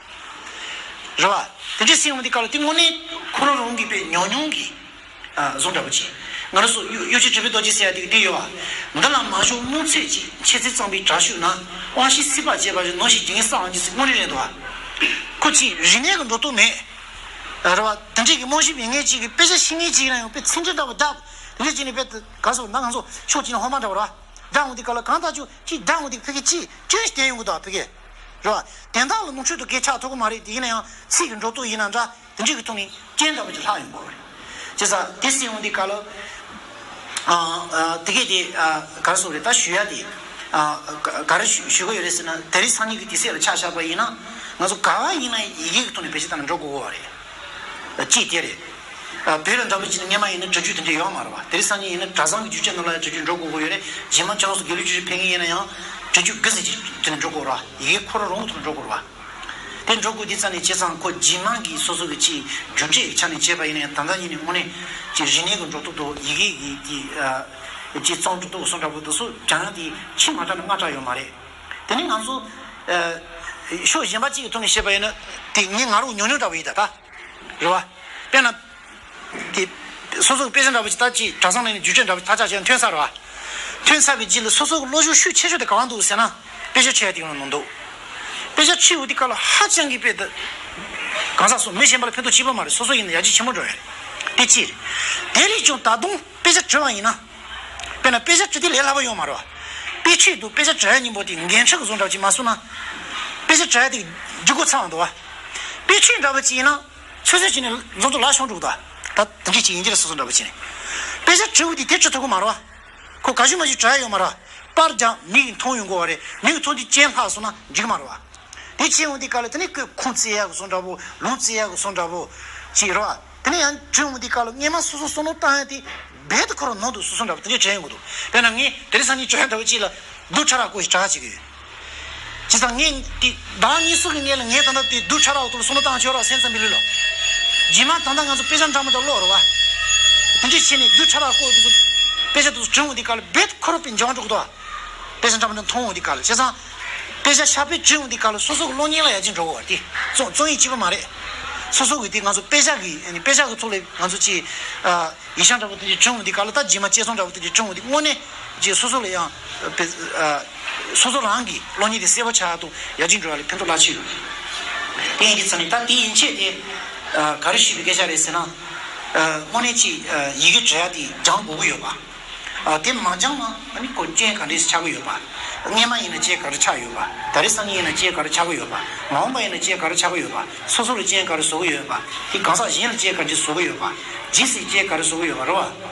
རེད་བ། དེ་འདྲ་སེམས་ཡོང་དུས་སྐབས་ལ་དེ་དངོས་གནས་ཁོ་རང་རང་གི་དཔེ་ཉུང་ཉུང་གི་ཨ་བཟོ་འདྲ་པོ་ཅིག་ང་རང་ཚོ་གཡོ་གཡོ་སྒྱུ་དྲི་མེད་རྡོ་རྗེ་ཟེར་ཡ་དེ་གི་དེ་ཡོད་བ། འདི་ལ་མ་ཞུགས་རྨོངས་ཚོད་ཅིག་འཆད་རྩོད་གཙང་པའི་དྲག་ཤུལ་ན། དབང་ཤེས་སྲིད་པ་བྱས་པ་བཞིན་ནོར་ཞིག་བྱེད་ངེས་ས་འང་གི་སྲིད་དངོས་གནས་རེད་འདུག་བ། ཁོ་ཅིག་རིག་གནས་ཀྱི་འགྲོ་སྟངས་མེད། རེད་བ། དེ་འདྲས་ཀྱི་རྨང་གཞི་མེད་མཁན་ཅིག་གིས་དཔེ་ཆ་ཤེས་མཁན་ཅིག་ཡིན་ན་ཡང་དཔེ་ཚིག་འགྲེལ་འདྲ་པོ་བརྡབ། དེ་འདྲས་བྱས་ནས་དཔེ་ག་སོ་ན་ང་ཚོ་ཕྱོགས་གཅིག་ནས་ཧོ་མ་འདྲ་བ་རེད་བ། བརྡབ་འོང་དུས་སྐབས་ལ་གང་ལྟར་ཅིག་ཅིག་བརྡབ་འོང་དུས་ཕ་གི་ཅིག་སྐྱོན་ཞིག་བསྟན་ཡོང་གི་འདུག་ཕ་གི། རེད་བ། དོན་དག་ལ་ནོར་འཁྲུལ་དུ་གས་ཆགས་ཐུབ་ཀྱི་མ་རེད། དེ་ཡིན་ན་ཡང་ཚིག་གི་འགྲོ་སྟངས་ཡིན་ན་འདྲ། དེ་འདྲས་ཀྱི་ཐོག་ནས་སྐྱོན་འདྲ་པོ་ཅིག་ལྷག་ཡོང་གི་རེད། བྱས་ཙང་དེ་སྲིད་འོང་དུས་སྐབས་ལ། ཨ་ཨ་དེ་གས་དེ་ཨ་ག་རེ་ཟེར་དགོས་རེད། ད་ཞུ་ཡ་དེ་ཨ་ག་ག་རེ་ཞུ་ཞུ་གི་ཡོད་རེད་ཟེར་ན། དེ་རིང་སང་ཉིན་གྱི་དུས་ཚོད་ལ་ཆ་བཞག་པ་ཡིན་ན། ང་ཚོ་ག་བ་ཡིན་ན་ཡི་གེ་གི་ཐོག་ནས་བེད་སྤྱོད་བཏང་ནས་འགྲོ་དགོས་ཀྱི་ཡོད་རེད། གཅིག་དེ་རེད། ཨ་བོད་ལ་འདྲ་པོ་བྱས་ན་སྔོན་མ་ཡིན་ན་སྒྲ་སྒྱུར་དེ་འདྲ་ཡོད་མ་རེད་བ། དེ་རིང་སང་ཉིན་ཡིན་ན་གྲྭ་ཚང་གི་སྒྱུ་རྩལ་ནང་ལ་ཡང་སྒྲ་སྒྱུར་འགྲོ་དགོས་ཀྱི་ཡོད་རེད། རྗེས་མ་ཁྱོད་རང་ཚོ་དགེ་ལུགས་སྒྱུ་རྩལ་ཕེབས་མཁན་ཡིན་ན་ཡང་སྒྲ་སྒྱུར་དགུ་ཟེར་གྱི་དེ་ནས་འགྲོ་དགོས་རེད་བ། ཡི་གེ་ཁོ་རང་རང་གི་ཐོག་ནས་འགྲོ་དགོས་རེད་བ། དེ་འགྲོ་དགོས་དུས་ཙང་ནས་བྱས་ཙང་ཁོ་རྗེས་མ་གི་སོ་སོ་གི་ཅིག་སྒྱུ་རྩལ་གྱི་ཆ་ནས་བྱས་པ་ཡིན་ན་ཡང་། ད་ལྟ་ཉིད་ནས་དངོས་གནས་ཅིག་རིག་གནས་ཀྱི་འགྲོ་སྟངས་དང་ཡི་གེ་གི་དེ་ཨ་ཅིག་རྩོམ་འགྲོ་སྟངས་སོགས་འདྲ་པོ་དེ་ཚོ་སྦྱང་ཡ་དེ་ཆེས་མ་དྲགས་ན་སྔ་དྲགས་ཡོད་མ་རེད། དེ་ནས་ང་ཚོ་ཨ་ཕྱོགས་གཞན་པ་ཅིག་གི་ཐོག་ནས་བཤད་པ་ཡིན་ན། དེ་ངས་ང་རང་ཉུང་ཉུང་འདྲ་པོ་ཡིན་ད་ད། རེད་བ། དཔེར་ན། དེ། སོ་སོ་གི་དཔེ་ཆ་འདྲ་པོ་ཅིག་ད་ཅིག་གྲྭ་ཚང་ནང་ནས་སྒྱུ་རྩལ་འདྲ་པོ་ཅིག་ཐག་བཅད་བྱས་ཐོན་ཚར་བ། ཐོན་ཚར་བའི་རྗེས་ལ་སོ་སོ་གི་བློ་སྦྱོང་ཤུགས་ཆེ་ཤོས་དེ་ག་བ་འདུག་ཟེར་ན། དཔེ་ཆ་འཁྲིད་ཡ་དེ་གི་ནང་འདུག་དཔེ་ཆ་འཁྲིད་འོང་དུས་སྐབས་ལ་ཧ་ཅང་གི་དཔེ་དེ། གང་ཟག་སོ་མི་གཞན་པ་ལ་ཕན་ཐོགས་ཆེན་པོ་མ་རེད། སོ་སོ་ཡིན་ན་ཡར་རྒྱས་ཆེན་པོ་འགྲོ་ཡ་རེད། དེ་གཅིག་རེད། དེ་ལས་ཀྱང་ད་དུང་དཔེ་ཆ་འབྲི་བ་ཡིན་ན། དཔེར་ན་དཔེ་ཆ་འབྲི་དུས་ལས་སླ་པོ་ཡོད་མ་རེད་བ། དཔེ་ཆ་དང་དཔེ་ཆ་འབྲི་ཡ་གཉིས་པོ་དེ་འགན་འཁྲི་གི་བཟོ་འདྲ་ཅིག་མ་བཟོས་ན། དཔེ་ཆ་འབྲི་ཡ་དེ་འབྲི་དགོས་ཚར་བ་འདུག་བ། དཔེ་ཆ་འདྲ་པོ་ཅིག་ཡིན་ན། ཚོད་ཚོད་བྱས་ནས་མཛུབ་ཐོག་ལག་ཤོང་འགྲོ་གི་འདུག་བ། ད་དེ་འདྲ་ཅིག་ཡིན་གྱི་རེད། སོ་སོ་འདྲ་པོ་བྱས་ནས། དཔེ་ཆ་འབྲི་འོང་དུས་དེ་འབྲི་ཐུབ་ཀྱི་མ་རེད་བ། ཁོ་ག་ཞུ་མ་ཞུ་འབྲི་ཡ་ཡོད་མ་རེད་བ། པར་རྒྱག་མིག་གིས་མཐོང་ཡོང་གི་ཡོད་རེད། མིག་གིས་མཐོང་དུས་སྐྱོན་ལྷག་སོང་ན་འགྲིག་གི་མ་རེད་བ། དེ་བྱས་འོང་དུས་སྐབས་ལ་དེ་ནས་ཁོས་ཁུངས་བཙུན་ཡག་གི་བཟོ་འདྲ་པོ། ལུང་བཙུན་ཡག་གི་བཟོ་འདྲ་པོ་ཅིག་རེད་བ། དེ་ནས་ཡང་འབྲི་འོང་དུས་སྐབས་ལ་སྔོན་མ་སོ་སོ་བསམ་བློ་བཏང་ཡ་དེ་རྦད་དེ་ཁོ་རང་ནང་དུ་སོ་སོ་འདྲ་པོ་དེ་འདྲས་དྲན་ཡོང་གི་འདུག་དཔེར་ན་ངས་དེ་རིང་སང་ཉིན་བྱ་བ་འདྲ་པོ་ཅིག་ལ་རྡོ་ཁྲ་རགས་བརྐོས་ཤིག་དྲག་ཅིག་གི་ཡོད། བྱས་ཙང་ངས་དེ་ཟླ་གཉིས་གསུམ་གྱི་སྔོན་ལ་ངས་ད་ལྟ་དེ་རྡོ་ཁྲ་རགས་འོག་ཏུ་བསམ་བློ་བཏང་ཆོག་ར་སེམས་ཙམ་པའི་ལུས་ལ། རྗེས་མ་ད་ལྟ་ང་ཚོ་དཔེ་ཆ་འདྲ་མི་འདྲ་ཀློག་རེད་བ། དེ་འདྲས་བྱས་ནས་རྡོ་ཁྲ་རགས་བརྐོས་དེ་ཚོ་དཔེ་ཆ་དེ་ཚོ་བྲིས་འོང་དུས་སྐབས་ལ་རྦད་དེ་ཁོ་རང་དཔེ་འཇོག་འགྲོ་གི་འདུག་དཔེ་ཆ་འདྲ་མི་འདྲ་མཐོང་འོང་དུས་སྐབས་ལ། བྱས་ཙང་དཔེ་ཆ་ཞབས་པད་བྲིས་འོང་དུས་སྐབས་ལ་སོ་སོ་གི་གློག་བརྙན་ལ་ཡར་རྒྱས་འགྲོ་གི་ཡོད་རེད་དེ། རྩོམ་རྩོམ་ཡིག་གཅིག་པུ་མ་རེད། སོ་སོ་གི་དེ་ང་ཚོ་དཔེ་ཆ་གི་དཔེ་ཆ་གི་ཐོག་ལས་ང་ཚོ་ཅིག་ཨ། ཡིག་ཆ་འདྲ་པོ་དེ་འདྲ་བྲིས་འོང་དུས་སྐབས་ལ། ད་རྗེས་མ་དཔྱད་རྩོམ་འདྲ་པོ་དེ་འདྲ་བྲིས་འོང་དུས་དངོས་གནས་ཀྱི་སོ་སོ་ལ་ཡང་དཔེ་ཨ། སོ་སོ་རང་གི་གློག་བརྙན་དེ་གསལ་པོ་ཆགས་དང་ཡར་རྒྱས་འགྲོ་བ་ལ་ཕན་ཐོགས་རླབས་ཆེ་ཡོད། དེ་ཡིན་དུས་ཙང་ནས་ད་དེ་ཡན་ཆད་དེ་ཨ། ག་རེ་ཞུས་པའི་སྐད་ཆ་རེད་ཟེར་ན། ཨ། དངོས་གནས་ཀྱི་ཨ། ཡི་གེ་འབྲི་ཡ་དེ་སྦྱང་དགོས་ཀྱི་ཡོད་པ། ཨ། དེ་མ་སྦྱངས་ན་ཨ་ནི་ཁོ་སྐྱོན་ག་འདྲས་ཆགས་ཀྱི་ཡོད་པ། སྔོན་མ་ཡིན་ན་སྐྱོན་ག་རེ་ཆགས་ཡོད་པ། ད་རེས་སང་ཉིན་ཡིན་ན་སྐྱོན་ག་རེ་ཆགས་ཀྱི་ཡོད་པ། མ་འོངས་པ་ཡིན་ན་སྐྱོན་ག་རེ་ཆགས་ཀྱི་ཡོད་པ། སོ་སོ་ལ་སྐྱོན་ག་རེ་བཟོ་གི་ཡོད་པ། དེ་གང་ཟག་གཞན་ལ་སྐྱོན་ག་འདྲས་བཟོ་གི་ཡོད་པ། རྗེས་སུ་སྐྱོན་ག་རེ་བཟོ་གི་ཡོད་པ་རེད་བ།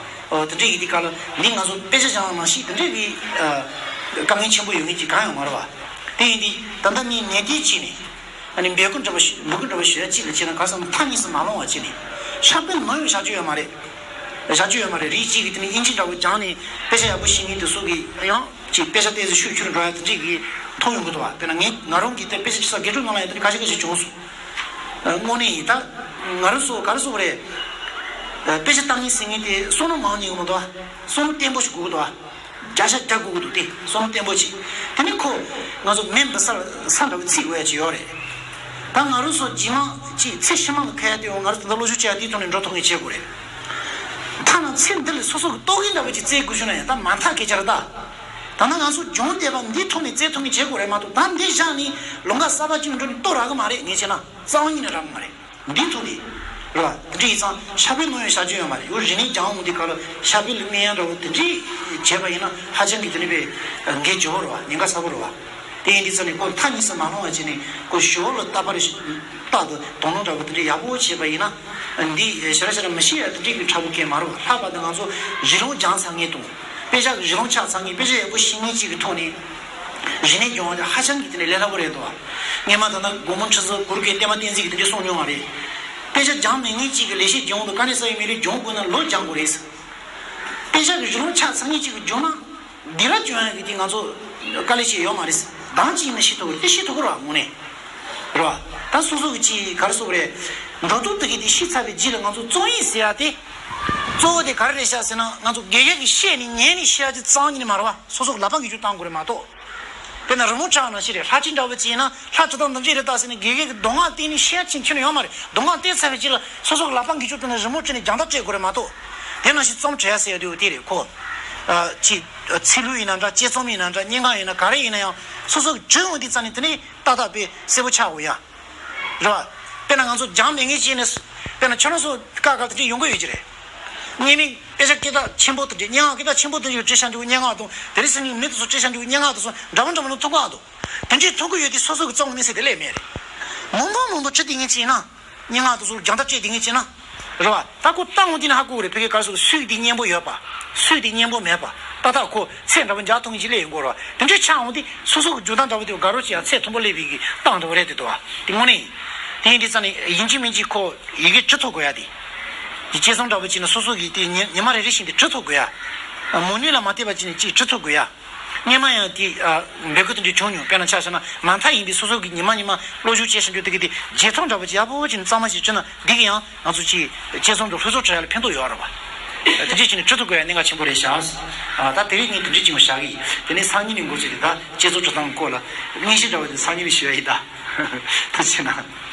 ཨོ། དེ་འདྲ་ཡིན་དུས་སྐབས་ལ་འདི་ང་ཚོ་དཔེ་ཆ་སྦྱང་བ་ནང་བཞིན་དེ་འདྲ་གི་ཨ། དཀའ་ངལ་ཆེན་པོ་ཡོད་མཁན་ཅིག་གང་ཡང་མ་རེད་བ། དེ་ཡིན་དུས་ད་ལྟ་མི་ནན་ཏན་བྱས་ནས། ཨ་ནི་འབོད་སྐུལ་འདྲ་པོ་ཞུ་འབོད་སྐུལ་འདྲ་པོ་ཞུ་ཡ་གཅིག་ལ་བྱས་ན། ག་ས་ན་མཐའ་གཉིས་སུ་མ་ལྷུང་བ་བྱས་ནས། ཤ་དཔེ་ནོར་ཡོད་བཞག་རྒྱུ་ཡོད་མ་རེད། བཞག་རྒྱུ་ཡོད་མ་རེད། རིགས་གཅིག་གིས་དེ་ནི་དབྱིན་ཇི་འདྲ་པོ་སྦྱངས་ནས་དཔེ་ཆ་ཡག་པོ་ཤེས་མཁན་དེ་ཚོ་གིས་ཡང་ཅིག་དཔེ་ཆ་ཏོག་ཙམ་ཤུགས་ཆེ་རུ་འགྲོ་ཡ་དེ་འདྲས་ཀྱི་མཐོང་ཡོང་གི་འདུག་བ། དཔེར་ན་ངས་ང་རང་གིས་དེ་དཔེ་ཆ་ཅིག་ས་དགེ་ཕྲུག་ནང་ལ་ཡང་དེ་འདྲ་ཁ་ཤས་ཁ་ཤས་བྱུང་སོང་། དངོས་གནས་ཡིན་ད། ང་རང་ཚོ་ག་རེ་ཟེར་དགོས་རེད། དཔེ་ཆ་ལྟ་མཁན་ཟེར་མཁན་དེ་བསམ་བློ་མང་ཉེས་ཀྱི་མི་འདུག་བསམ་བློ་བརྟན་པོ་ཞིག་དགོས་ཀྱི་འདུག་བརྒྱ་ཆ་བརྒྱ་དགོས་ཀྱི་འདུག་དེ་བསམ་བློ་བརྟན་པོ་ཞིག་དེ་ནི་ཁོ་ང་ཚོ་མེ་འབར་ས་ས་འདྲ་བོ་འཚིག་དགོས་ཡ་ཅིག་ཡོད་རེད། ད་ང་རང་ཚོ་རྗེས་མ་ཅིག་ཚེ་ཕྱི་མ་ལ་ཁ་ཡ་དེ་ཡང་ང་རང་ཚོ་ད་ལྟ་སློབ་སྦྱོང་བྱེད་ཡ་དེའི་ཐོག་ནས་འགྲོ་ཐུབ་མཁན་བྱེད་དགོས་རེད། ཐ་ན་ཚེ་འདི་ལ་སོ་སོ་གི་ལྟོ་གོས་འདྲ་བོ་ཅིག་བཙལ་དགོས་བྱུང་ན་ཡང་ད་མ་མཐའ་སྐད་ཆ་རེད་ད། ད་ནང་ང་ཚོ་སྦྱོང་བསྡད་པ་འདིའི་ཐོག་ནས་བཙལ་ཐུབ་མཁན་བྱེད་དགོས་རེད་མ་གཏོགས། ད་འདི་བཞག་ནས་ལུང་པ་གསར་པ་ཅིག་འགྲོ་ནས་ལྟོ་རག་གི་མ་རེད། ངས་བྱས་ན་རྩ་བ་ཉིད་ནས་རག་གི་མ་རེད། འདིའི་ཐོག་ནས་རེད་བ། དེ་འདྲ་ཡིན་ཙང་ཕྱག་དཔེ་ནོར་ཡང་བཞག་རྒྱུ་ཡོད་མ་རེད། ཡང་རིག་གནས་སྦྱང་འོང་དུས་སྐབས་ལ་ཕྱག་དཔེ་ལ་བསྣུན་ཡ་འདྲ་བོ་དེ་འདྲ་བྱས་པ་ཡིན་ན་ཧ་ཅང་གི་དེ་འདྲ་བའི་འགན་ལྗིད་པོ་རེད་བ། ཉེན་ཁ་ཚ་པོ་རེད་བ། དེ་ཡིན་དུས་ཙང་ནས་ཁོ་མཐའ་གཉིས་སུ་མ་ལྷུང་བ་བྱས་ནས་ཁོ་ཞོར་ལ་ལྟ་བར་རྟག་ཏུ་དོ་སྣང་འདྲ་བོ་དེ་འདྲ་ཡག་པོ་བྱས་པ་ཡིན་ན། འདི་ཞེ་དྲག་ཞེ་དྲག་མི་ཤེས་ཡ་དེ་འདྲ་གི་འཁྲབ་པོ་གལ་མ་རེད་བ། ལྷག་པར་དུ་ང་ཚོ་གཞི་ལམ་སྦྱངས་ཚར་མཁན་དང་། དཔེ་ཆ་གི་གཞི་ལམ་ཆགས་ཚར་མཁན། དཔེ་ཆ་ཡག་པོ་ཤེས་མཁན་ཅིག་གི་ཐོག་ནས་རིག་གནས་སྦྱོང་བ་དེ་ཧ་ཅང་གི་དེ་ནས་ལས་སླ་པོ་རེད་འདུག་བ། སྔོན་མ་ད་ལྟ་དགོང་མོ་ཁྲི་ཟུར་གུ་རུ་རྒན་བསྟན་པ་བསྟན་འཛིན་གྱིས་དེ་འདྲ་གསུངས་མྱོང་བ་རེད། དཔེ་ཆ་སྦྱངས་མེད་མཁན་ཅིག་གིས་ལས་བྱེད་སྦྱོང་དང་དཀའ་གནད་གསབ་ཡས་མི་ལུས་སྦྱོང་དགོས་ན་ལོ་སྦྱང་དགོས་རེད། དཔེ་ཆ་གི་གཞི་ལམ་ཆགས་ཚར་མཁན་ཅིག་གིས་སྦྱོང་ན། འདི་ར་སྦྱོང་ཡག་གི་དེ་ང་ཚོ་དཀའ་ལས་བྱས་ཡོད་མ་རེད། འདང་ཅིག་ཡིན་ན་ཤེས་ཐུབ་ཀྱི་རེད། དེ་ཤེས་ཐུབ་ཀྱི་རེད་བ། དངོས་གནས་རེད་བ། ད་སོ་སོ་གི་ཅིག་ག་རེ་ཟེར་དགོས་རེད། འགྲོ་ལྡོག་དེ་གི་དེ་ཤེས་ཚར་བའི་རྗེས་ལ་ང་ཚོ་རྩོམ་ཡིག་ཟེར་ཡ་དེ། གཙོ་བོ་དེ་ག་རེ་རེད་ཤག་ཟེར་ན། ང་ཚོ་དགེ་རྒན་གྱིས་བཤད་ནས་ཉན་ནས་ཤེས་ཡ་ཅིག་རྩ་བ་ཉིད་ནས་མ་རེད་བ། སོ་སོ་གི་ལག་པ་འགུལ་སྐྱོད་བཏང་དགོས་རེད་མ་གཏོགས། དཔེར་ན་རི་མོ་བྲིས་ནང་བཞིན་རེད། ལྷ་ཆས་འདྲ་བོ་ཅིག་ཡིན་ན་ལྷ་བྲིས་སྟངས་འདི་འདྲ་རེད་ད་ཟེར་ནས་དགེ་རྒན་གྱིས་མདོ་སྔགས་བསྟན་ནས་ཤེས་ཡ་ཅིག་ཁྱོན་ནས་ཡོད་མ་རེད། མདོ་སྔགས་བསྟན་ཚར་བའི་རྗེས་ལ་སོ་སོ་གི་ལག་པ་འགུལ་སྐྱོད་བཏང་ནས་རི་མོ་བྲིས་ནས་རྒྱང་ལྟ་སྤྲད་དགོས་རེད་མ་གཏོགས། དེ་ནང་བཞིན་རྩོམ་བྲིས་ཡ་ཟེར་ཡ་དེ་འོ་དེ་རེད་ཁོ། ཨ། ཅིག་ཚིག་ལྷུག་ཡིན་ན་འདྲ། དཔྱད་རྩོམ་ཡིན་ན་འདྲ། སྙན་ངག་ཡིན་ན་ག་རེ་ཡིན་ན་ཡང་། སོ་སོ་གི་བྲིས་འོང་དུས་ཙམ་ནས་དེ་ནས་ཏག་ཏག་དཔེ་གསལ་པོ་ཆགས་དགོས་ཡ། རེད་བ། དཔེར་ན་ང་ཚོ་སྦྱངས་མེད་མཁན་ཅིག་ནས། དཔེར་ན་ཁྱོད་རང་ཚོ་སྐབས་སྐབས་དེ་འདྲ་ཡོང་གི་ཡོད་ཀྱི་རེད། སྔོན་མའི་དཔེ་ཆ་སྐད་གྲགས་ཆེན་པོ་དེ་འདྲ། སྙན་ངག་སྐད་གྲགས་ཆེན་པོ་དེ་འདྲ་བྲིས་བཞག་འདུག་སྙན་ངག་དང་། དེ་རིང་སང་ཉིན་མི་དེ་ཚོ་བྲིས་བཞག་འདུག་སྙན་ངག་དེ་ཚོ་འདྲ་པོ་འདྲ་པོ་ནང་མཐོང་གི་འདུག་དེ་འདྲའི་མཐོང་གི་ཡོད་དུས་སོ་སོ་གི་རྩོམ་གི་དམིགས་བསལ་དེ་སླེབས་མེད་རེད། མང་པོ་མང་པོ་བྲིས་བསྡད་མཁན་ཅིག་ཡིན་ན། སྙན་ངག་དེ་ཚོ་རྒྱང་ལྟ་སྤྲད་བསྡད་མཁན་ཅིག་ཡིན་ན། རེད་བ། ད་ཁོ་ལྟ་འོང་དུས་ནས་ཧ་གོ་གི་རེད། ཕ་གིའི་སྐབས་སུ་སུས་དེ་སྙན་པོ་ཡོད་པ། སུས་དེ་སྙན་པོ་མེད་པ། ཏག་ཏག་ཁོ་ཚད་འདྲ་པོ་འཇགས་ཐུབ་མཁན་ཅིག་སླེབས་ཡོང་གི་རེད་བ། དེ་འདྲའི་ཆགས་འོང་དུས་སོ་སོ་གི་འཇོན་ཐང་འདྲ་པོ་དེ་དགའ་རབ་ཅིག་ཡང་ཚད་མཐོན་པོ་སླེབས་པའི་གི་རྟགས་འདྲ་པོ་རེད་དེ་འདུག་བ། དེ་དངོས་གནས་ཡིན། དེ་ཡིན་དུས་ཙང་ནས་ཡིན་གཅིག་མིན་གཅིག་ཁོ་ཡི་གེ་འབྲི་ཐུབ་དགོས་ཡ་དེ། དེ་དཔྱད་རྩོམ་འདྲ་པོ་བྱས་ན་སོ་སོ་གི་དེ་ཉི་ཉི་མ་རེ་རེ་བཞིན་དེ་འབྲི་ཐུབ་དགོས་ཡ། མོ་ནུས་ལ་མ་བལྟས་པ་བྱས་ནས་ཅིག་འབྲི་ཐུབ་དགོས་ཡ། སྔོན་མ་ཡང་དེ་ཨ་འབོད་སྐུལ་དེ་འདྲ་བྱུང་མྱོང་། དཔེར་ན་ཆ་བཞག་ན་མ་མཐའ་ཡིན་པའི་སོ་སོ་གི་ཉི་མ་ཉི་མ་བློ་ཤུགས་བྱས་བཞིན་རྒྱུ་དེ་གི་དེ་བརྗེད་ཐབས་འདྲ་པོ་ཅིག་ཡག་པོ་བྱས་ནས་གཙང་མ་ཞིག་བྱུང་ན་འདི་གི་ཡང་ང་ཚོ་ཅིག་དཔྱད་རྩོམ་དང་ལྷུག་རྩོམ་བྲི་ཡ་ལ་ཕན་ཐོགས་ཡོད་རེད་བ། དེ་འདྲ་བྱས་ནས་འབྲི་ཐུབ་དགོས་ཡ་གནད་འགག་ཆེན་པོ་རེད་ཤག་ཨ་ད་དེ་རིང་ངས་དེ་འདྲ་བྱས་ནས་བཞག་གི་ཡིན། དེ་ནས་སང་ཉིན་ནས་འགོ་བཙུགས་ཏེ་ད་དཔྱད་རྩོམ་འབྲི་སྟངས་སྐོར་ལ་དངོས་གཞི་འདྲ་པོ་དེ་སང་ཉིན་ནས་ཞུ་ཡ་ཡིན་ད། ཐུགས་རྗེ་གནང་།